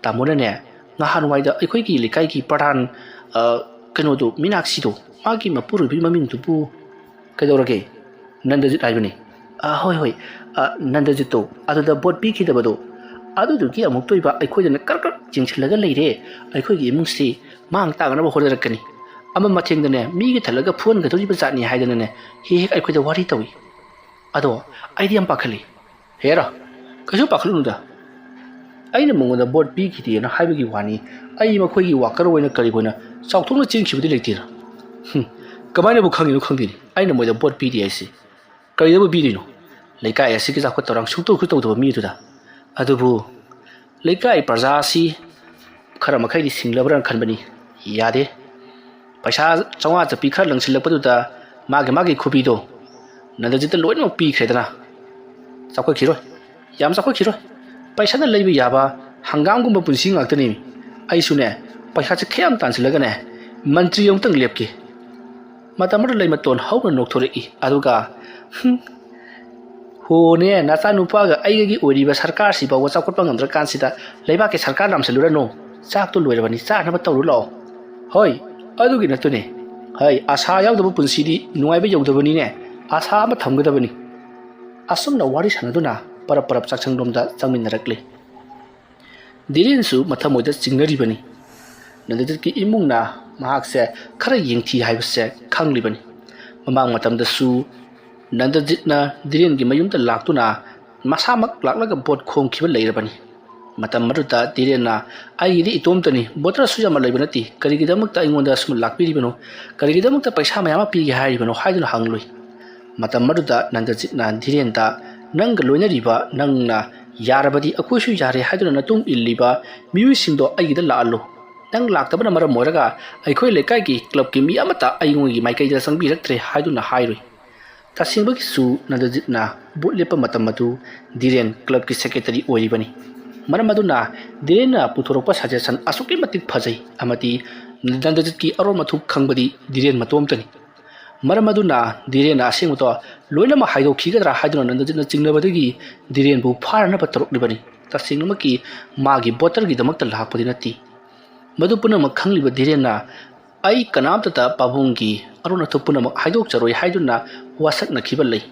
ꯇꯥꯃꯣꯅꯅꯦ ꯉꯍꯥꯟꯋꯥꯏꯗ ꯑꯩꯈꯣꯏꯒꯤ ꯂꯩꯀꯥꯏꯒꯤ ꯄ꯭ꯔꯙꯥꯟ, ꯑ, ꯀꯩꯅꯣꯗꯣ, ꯃꯤꯅꯥꯛꯁꯤꯗꯣ, ꯃꯥꯒꯤ ꯃꯄꯨꯔꯣꯏꯕꯒꯤ ꯃꯃꯤꯡꯗꯨꯕꯨ ꯀꯩꯗꯧꯔꯒꯦ?" "ꯅꯟꯗꯖꯤꯠ ꯍꯥꯏꯕꯅꯤ"꯫ "ꯑ, ꯍꯣꯏ, ꯍꯣꯏ, ꯑ, ꯅꯟꯗꯖꯤꯠꯇꯣ, ꯑꯗꯨꯗ ꯚꯣꯠ ꯄꯤꯈꯤꯗꯕꯗꯣ, ꯑꯗꯨꯗꯨꯒꯤ ꯑꯃꯨꯛꯇ ꯑꯣꯏꯕ ꯑꯩꯈꯣꯏꯗꯅ ꯀꯔꯛ ꯀꯔꯛ ꯌꯦꯡꯁꯤꯜꯂꯒ ꯂꯩꯔꯦ꯫ ꯑꯩꯈꯣꯏꯒꯤ ꯏꯃꯨꯡꯁꯤ ꯃꯥꯡ ꯇꯥꯛꯅꯕ ꯍꯣꯠꯅꯔꯛꯀꯅꯤ꯫ ꯑꯃ ꯃꯊꯦꯡꯗꯅꯦ ꯃꯤꯒꯤ ꯊꯜꯂꯒ ꯐꯨꯍꯟꯒꯗꯧꯔꯤꯕ ꯖꯥꯠꯅꯤ" ꯍꯥꯏꯗꯅꯅꯦ ꯍꯦꯛ ꯍꯦꯛ ꯑꯩꯈꯣꯏꯗ ꯋꯥꯔꯤ ꯇꯧꯏ꯫ ꯑꯗꯣ ꯑꯩꯗꯤ ꯌꯥꯝ ꯄꯥꯈꯠꯂꯤ꯫ "ꯍꯦꯔꯥ, ꯀꯩꯁꯨ ꯄꯥꯈꯠꯂꯨꯅꯨꯗ꯫ ꯑꯩꯅ ꯃꯉꯣꯟꯗ ꯚꯣꯠ ꯄꯤꯈꯤꯗꯦꯅ ꯍꯥꯏꯕꯒꯤ ꯋꯥꯅꯤ, ꯑꯩ ꯃꯈꯣꯏꯒꯤ ꯋꯥꯀꯔ ꯑꯣꯏꯅ ꯀꯔꯤ ꯑꯣꯏꯅ ꯆꯥꯎꯊꯣꯛꯅ ꯆꯦꯟꯈꯤꯕꯗꯤ ꯂꯩꯇꯦꯗ"꯫ "ꯍꯨꯝ, ꯀꯃꯥꯏꯅꯕꯨ ꯈꯪꯉꯤꯅꯣ ꯈꯪꯗꯦꯅꯦ ꯑꯩꯅ ꯃꯣꯏꯗ ꯚꯣꯠ ꯄꯤꯗꯦ ꯍꯥꯏꯁꯦ꯫ ꯀꯔꯤꯗꯕꯨ ꯄꯤꯗꯣꯏꯅꯣ? ꯂꯩꯀꯥꯏ ꯑꯁꯤꯒꯤ ꯆꯥꯎꯈꯠ ꯊꯧꯔꯥꯡ ꯁꯨꯡꯇꯧ ꯁꯨꯡꯇꯧꯗꯕ ꯃꯤ ꯑꯗꯨꯗ꯫ ꯑꯗꯨꯕꯨ ꯂꯩꯀꯥꯏ ꯄ꯭ꯔꯖꯥ ꯑꯁꯤ ꯈꯔ ꯃꯈꯩꯗꯤ ꯁꯤꯡꯂꯕ꯭ꯔꯥꯅ ꯈꯟꯕꯅꯤ꯫ ꯌꯥꯗꯦ꯫ ꯄꯩꯁꯥ ꯆꯥꯝꯃꯉꯥ ꯆꯠꯄꯤ ꯈꯔ ꯂꯪꯁꯤꯜꯂꯛꯄꯗꯨꯗ ꯃꯥꯒꯤ ꯃꯥꯒꯤ ꯈꯨꯕꯤꯗꯣ ꯅꯟꯗꯖꯤꯠꯇ ꯂꯣꯏꯅꯃꯛ ꯄꯤꯈ꯭ꯔꯦꯗꯅ꯫ ꯆꯥꯎꯈꯠꯈꯤꯔꯣꯏ꯫ ꯌꯥꯝ ꯆꯥꯎꯈꯠꯈꯤꯔꯣꯏ꯫ ꯄꯩꯁꯥꯅ ꯂꯩꯕ ꯌꯥꯕ ꯍꯪꯒꯥꯝꯒꯨꯝꯕ ꯄꯨꯟꯁꯤ ꯉꯥꯛꯇꯅꯤ꯫ ꯑꯩꯁꯨꯅꯦ, ꯄꯩꯁꯥꯁꯦ ꯈꯔ ꯌꯥꯝ ꯇꯥꯟꯁꯤꯜꯂꯒꯅꯦ, ꯃꯟꯇ꯭ꯔꯤ ꯑꯃꯨꯛꯇꯪ ꯂꯦꯞꯀꯦ꯫ ꯃꯇꯝ ꯑꯗꯨꯗ ꯂꯩꯃꯇꯣꯟ ꯍꯧꯅ ꯅꯣꯛꯊꯣꯔꯛꯏ꯫ ꯑꯗꯨꯒ, "ꯍꯨꯝ, ꯍꯣꯅꯦ, ꯅꯆꯥꯅꯨꯄꯥꯒ ꯑꯩꯒꯒꯤ ꯑꯣꯏꯔꯤꯕ ꯁꯔꯀꯥꯔꯁꯤ ꯐꯥꯎꯕ ꯆꯥꯎꯈꯠꯄ ꯉꯝꯗ꯭ꯔꯀꯥꯟꯁꯤꯗ ꯂꯩꯕꯥꯛꯀꯤ ꯁꯔꯀꯥꯔ ꯂꯥꯝꯁꯤꯜꯂꯨꯔꯅꯨ꯫ ꯆꯥꯛꯇꯣ ꯂꯣꯏꯔꯕꯅꯤ, ꯆꯥꯅꯕ ꯇꯧꯔꯨ ꯂꯥꯛꯑꯣ꯫" "ꯍꯣꯏ, ꯑꯗꯨꯒꯤ ꯅꯠꯇꯨꯅꯦ꯫ ꯍꯣꯏ, ꯑꯁꯥ ꯌꯥꯎꯗꯕ ꯄꯨꯟꯁꯤꯗꯤ ꯅꯨꯡꯉꯥꯏꯕ ꯌꯧꯗꯕꯅꯤꯅꯦ꯫ ꯑꯁꯥ ꯑꯃ ꯊꯝꯒꯗꯕꯅꯤ꯫" ꯑꯁꯨꯝꯅ ꯋꯥꯔꯤ ꯁꯥꯟꯅꯗꯨꯅ ꯄꯔꯞ ꯄꯔꯞ ꯆꯥꯛꯁꯪꯂꯣꯝꯗ ꯆꯪꯃꯤꯟꯅꯔꯛꯂꯤ꯫ ꯙꯤꯔꯦꯟꯁꯨ ꯃꯊꯃꯣꯏꯗ ꯆꯤꯡꯅꯔꯤꯕꯅꯤ꯫ ꯅꯟꯗꯖꯤꯠꯀꯤ ꯏꯃꯨꯡꯅ ꯃꯍꯥꯛꯁꯦ ꯈꯔ ꯌꯦꯡꯊꯤ ꯍꯥꯏꯕꯁꯦ ꯈꯪꯂꯤꯕꯅꯤ꯫ ꯃꯃꯥꯡ ꯃꯇꯝꯗꯁꯨ ꯅꯟꯗꯖꯤꯠꯅ ꯙꯤꯔꯦꯟꯒꯤ ꯃꯌꯨꯝꯗ ꯂꯥꯛꯇꯨꯅ ꯃꯁꯥꯃꯛ ꯂꯥꯛꯂꯒ ꯚꯣꯠ ꯈꯣꯝꯈꯤꯕ ꯂꯩꯔꯕꯅꯤ꯫ ꯃꯇꯝ ꯑꯗꯨꯗ ꯙꯤꯔꯦꯟꯅ, "ꯑꯩꯒꯤꯗꯤ ꯏꯇꯣꯝꯇꯅꯤ, ꯚꯣꯇꯔꯁꯨ ꯌꯥꯝꯅ ꯂꯩꯕ ꯅꯠꯇꯦ, ꯀꯔꯤꯒꯤꯗꯃꯛꯇ ꯑꯩꯉꯣꯟꯗ ꯁꯨꯝ ꯂꯥꯛꯄꯤꯔꯤꯕꯅꯣ? ꯀꯔꯤꯒꯤꯗꯃꯛꯇ ꯄꯩꯁꯥ ꯃꯌꯥꯝ ꯑꯃ ꯄꯤꯒꯦ ꯍꯥꯏꯔꯤꯕꯅꯣ?" ꯍꯥꯏꯗꯨꯅ ꯍꯪꯂꯨꯏ꯫ ꯃꯇꯝ ꯑꯗꯨꯗ ꯅꯟꯗꯖꯤꯠꯅ ꯙꯤꯔꯦꯟꯗ, "ꯅꯪꯒ ꯂꯣꯏꯅꯔꯤꯕ, ꯅꯪꯅ ꯌꯥꯔꯕꯗꯤ ꯑꯩꯈꯣꯏꯁꯨ ꯌꯥꯔꯦ ꯍꯥꯏꯗꯨꯅ ꯅꯇꯨꯡ ꯏꯜꯂꯤꯕ ꯃꯤꯑꯣꯏꯁꯤꯡꯗꯣ ꯑꯩꯒꯤꯗ ꯂꯥꯛꯍꯜꯂꯨ꯫ ꯅꯪ ꯂꯥꯛꯇꯕꯅ ꯃꯔꯝ ꯑꯣꯏꯔꯒ ꯑꯩꯈꯣꯏ ꯂꯩꯀꯥꯏꯒꯤ ꯀ꯭ꯂꯕꯀꯤ ꯃꯤ ꯑꯃꯠꯇ ꯑꯩꯉꯣꯟꯒꯤ ꯃꯥꯏꯀꯩꯗ ꯆꯪꯕꯤꯔꯛꯇ꯭ꯔꯦ" ꯍꯥꯏꯗꯨꯅ ꯍꯥꯏꯔꯨꯏ꯫ ꯇꯁꯦꯡꯕꯒꯤꯁꯨ ꯅꯟꯗꯖꯤꯠꯅ ꯚꯣꯠ ꯂꯦꯞꯄ ꯃꯇꯝ ꯑꯗꯨ ꯙꯤꯔꯦꯟ ꯀ꯭ꯂꯕꯀꯤ ꯁꯦꯀ꯭ꯔꯦꯇꯔꯤ ꯑꯣꯏꯔꯤꯕꯅꯤ꯫ ꯃꯔꯝ ꯑꯗꯨꯅ ꯙꯤꯔꯦꯟꯅ ꯄꯨꯊꯣꯔꯛꯄ ꯁꯖꯦꯁꯟ ꯑꯁꯨꯛꯀꯤ ꯃꯇꯤꯛ ꯐꯖꯩ ꯑꯃꯗꯤ ꯅꯟꯗꯖꯤꯠꯀꯤ ꯑꯔꯣꯟ ꯑꯊꯨꯞ ꯈꯪꯕꯗꯤ ꯙꯤꯔꯦꯟ ꯃꯇꯣꯝꯇꯅꯤ꯫ ꯃꯔꯝ ꯑꯗꯨꯅ ꯙꯤꯔꯦꯟꯅ ꯑꯁꯦꯡꯕꯗꯣ ꯂꯣꯏꯅꯃꯛ ꯍꯥꯏꯗꯣꯛꯈꯤꯒꯗ꯭ꯔꯥ ꯍꯥꯏꯗꯨꯅ ꯅꯟꯗꯖꯤꯠꯅ ꯆꯤꯡꯅꯕꯗꯒꯤ ꯙꯤꯔꯦꯟꯕꯨ ꯐꯥꯅꯅꯕ ꯇꯧꯔꯛꯂꯤꯕꯅꯤ꯫ ꯇꯁꯦꯡꯅꯃꯛꯀꯤ ꯃꯥꯒꯤ ꯚꯣꯇꯔꯒꯤꯗꯃꯛꯇ ꯂꯥꯛꯄꯗꯤ ꯅꯠꯇꯦ꯫ ꯃꯗꯨ ꯄꯨꯝꯅꯃꯛ ꯈꯪꯂꯤꯕ ꯙꯤꯔꯦꯟꯅ, "ꯑꯩ ꯀꯅꯥꯝꯇꯗ ꯄꯥꯕꯨꯡꯒꯤ ꯑꯔꯣꯟ ꯑꯊꯨꯞ ꯄꯨꯝꯅꯃꯛ ꯍꯥꯏꯗꯣꯛꯆꯔꯣꯏ" ꯍꯥꯏꯗꯨꯅ ꯋꯥꯁꯛꯅꯈꯤꯕ ꯂꯩ꯫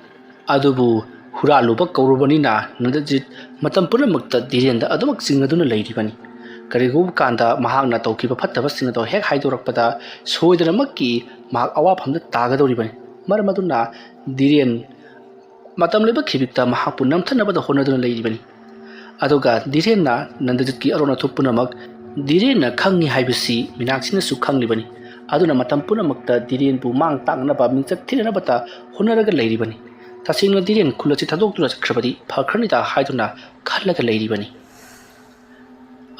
ꯑꯗꯨꯕꯨ ꯍꯨꯔꯥꯜꯂꯨꯕ ꯀꯧꯔꯨꯕꯅꯤꯅ ꯅꯟꯗꯖꯤꯠ ꯃꯇꯝ ꯄꯨꯝꯅꯃꯛꯇ ꯙꯤꯔꯦꯟꯗ ꯑꯗꯨꯃꯛ ꯆꯤꯡꯅꯗꯨꯅ ꯂꯩꯔꯤꯕꯅꯤ꯫ ꯀꯔꯤꯒꯨꯝꯕ ꯀꯥꯟꯗ ꯃꯍꯥꯛꯅ ꯇꯧꯈꯤꯕ ꯐꯠꯇꯕꯁꯤꯡ ꯑꯗꯨ ꯍꯦꯛ ꯍꯥꯏꯗꯣꯔꯛꯄꯗ ꯁꯣꯏꯗꯅꯃꯛꯀꯤ ꯃꯍꯥꯛ ꯑꯋꯥꯐꯝꯗ ꯇꯥꯒꯗꯧꯔꯤꯕꯅꯤ꯫ ꯃꯔꯝ ꯑꯗꯨꯅ ꯙꯤꯔꯦꯟ ꯃꯇꯝ ꯂꯩꯕ ꯈꯤꯕꯤꯛꯇ ꯃꯍꯥꯛꯄꯨ ꯅꯝꯊꯅꯕꯗ ꯍꯣꯠꯅꯗꯨꯅ ꯂꯩꯔꯤꯕꯅꯤ꯫ ꯑꯗꯨꯒ ꯙꯤꯔꯦꯟꯅ ꯅꯟꯗꯖꯤꯠꯀꯤ ꯑꯔꯣꯟ ꯑꯊꯨꯞ ꯄꯨꯝꯅꯃꯛ ꯙꯤꯔꯦꯟꯅ ꯈꯪꯉꯤ ꯍꯥꯏꯕꯁꯤ ꯃꯤꯅꯥꯛꯁꯤꯅꯁꯨ ꯈꯪꯂꯤꯕꯅꯤ꯫ ꯑꯗꯨꯅ ꯃꯇꯝ ꯄꯨꯝꯅꯃꯛꯇ ꯙꯤꯔꯦꯟꯕꯨ ꯃꯥꯡ ꯇꯥꯛꯅꯅꯕ, ꯃꯤꯡꯆꯠ ꯊꯤꯅꯅꯕꯇ ꯍꯣꯠꯅꯔꯒ ꯂꯩꯔꯤꯕꯅꯤ꯫ ꯇꯁꯦꯡꯅ ꯙꯤꯔꯦꯟ ꯈꯨꯜ ꯑꯁꯤ ꯊꯥꯗꯣꯛꯇꯨꯅ ꯆꯠꯈ꯭ꯔꯕꯗꯤ ꯐꯈ꯭ꯔꯅꯤꯗ ꯍꯥꯏꯗꯨꯅ ꯈꯜꯂꯒ ꯂꯩꯔꯤꯕꯅꯤ꯫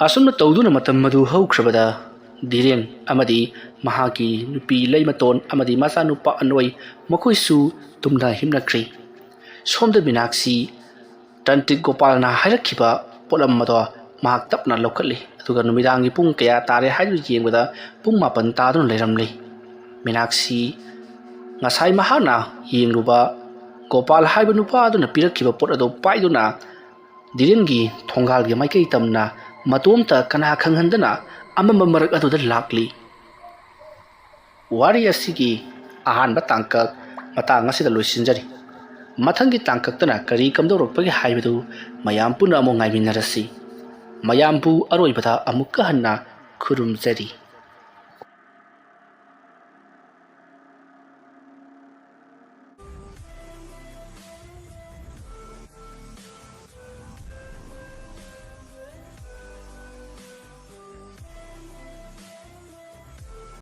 ꯑꯁꯨꯝꯅ ꯇꯧꯗꯨꯅ ꯃꯇꯝ ꯃꯗꯨ ꯍꯧꯈ꯭ꯔꯕꯗ ꯙꯤꯔꯦꯟ ꯑꯃꯗꯤ ꯃꯍꯥꯛꯀꯤ ꯅꯨꯄꯤ ꯂꯩꯃꯇꯣꯟ ꯑꯃꯗꯤ ꯃꯆꯥꯅꯨꯄꯥ ꯑꯅꯣꯏ ꯃꯈꯣꯏꯁꯨ ꯇꯨꯝꯅ ꯍꯤꯞꯅꯈ꯭ꯔꯦ꯫ ꯁꯣꯝꯗ ꯃꯤꯅꯥꯛꯁꯤ ꯇꯟꯇ꯭ꯔꯤꯛ ꯒꯣꯄꯥꯜꯅ ꯍꯥꯏꯔꯛꯈꯤꯕ ꯄꯣꯠꯂꯝ ꯑꯗꯣ ꯃꯍꯥꯛ ꯇꯞꯅ ꯂꯧꯈꯠꯂꯤ, ꯑꯗꯨꯒ ꯅꯨꯃꯤꯗꯥꯡꯒꯤ ꯄꯨꯡ ꯀꯌꯥ ꯇꯥꯔꯦ ꯍꯥꯏꯗꯨ ꯌꯦꯡꯕꯗ ꯄꯨꯡ ꯃꯥꯄꯟ ꯇꯥꯗꯨꯅ ꯂꯩꯔꯝꯂꯤ꯫ ꯃꯤꯅꯥꯛꯁꯤ ꯉꯁꯥꯏ ꯃꯍꯥꯛꯅ ꯌꯦꯡꯂꯨꯕ ꯒꯣꯄꯥꯜ ꯍꯥꯏꯕ ꯅꯨꯄꯥ ꯑꯗꯨꯅ ꯄꯤꯔꯛꯈꯤꯕ ꯄꯣꯠ ꯑꯗꯨ ꯄꯥꯏꯗꯨꯅ ꯙꯤꯔꯦꯟꯒꯤ ꯊꯣꯡꯒꯥꯜꯒꯤ ꯃꯥꯏꯀꯩ ꯇꯝꯅ ꯃꯇꯣꯝꯇ ꯀꯅꯥ ꯈꯪꯍꯟꯗꯅ ꯑꯃꯝꯕ ꯃꯔꯛ ꯑꯗꯨꯗ ꯂꯥꯛꯂꯤ꯫ ꯋꯥꯔꯤ ꯑꯁꯤꯒꯤ ꯑꯍꯥꯟꯕ ꯇꯥꯡꯀꯛ ꯃꯇꯥꯡ ꯑꯁꯤꯗ ꯂꯣꯏꯁꯤꯟꯖꯔꯤ꯫ ꯃꯊꯪꯒꯤ ꯇꯥꯡꯀꯛꯇꯅ ꯀꯔꯤ ꯀꯝꯗꯧꯔꯛꯄꯒꯦ ꯍꯥꯏꯕꯗꯨ ꯃꯌꯥꯝ ꯄꯨꯟꯅ ꯑꯃꯨꯛ ꯉꯥꯏꯃꯤꯟꯅꯔꯁꯤ꯫ ꯃꯌꯥꯝꯕꯨ ꯑꯔꯣꯏꯕꯗ ꯑꯃꯨꯛꯀ ꯍꯟꯅ ꯈꯨꯔꯨꯝꯖꯔꯤ꯫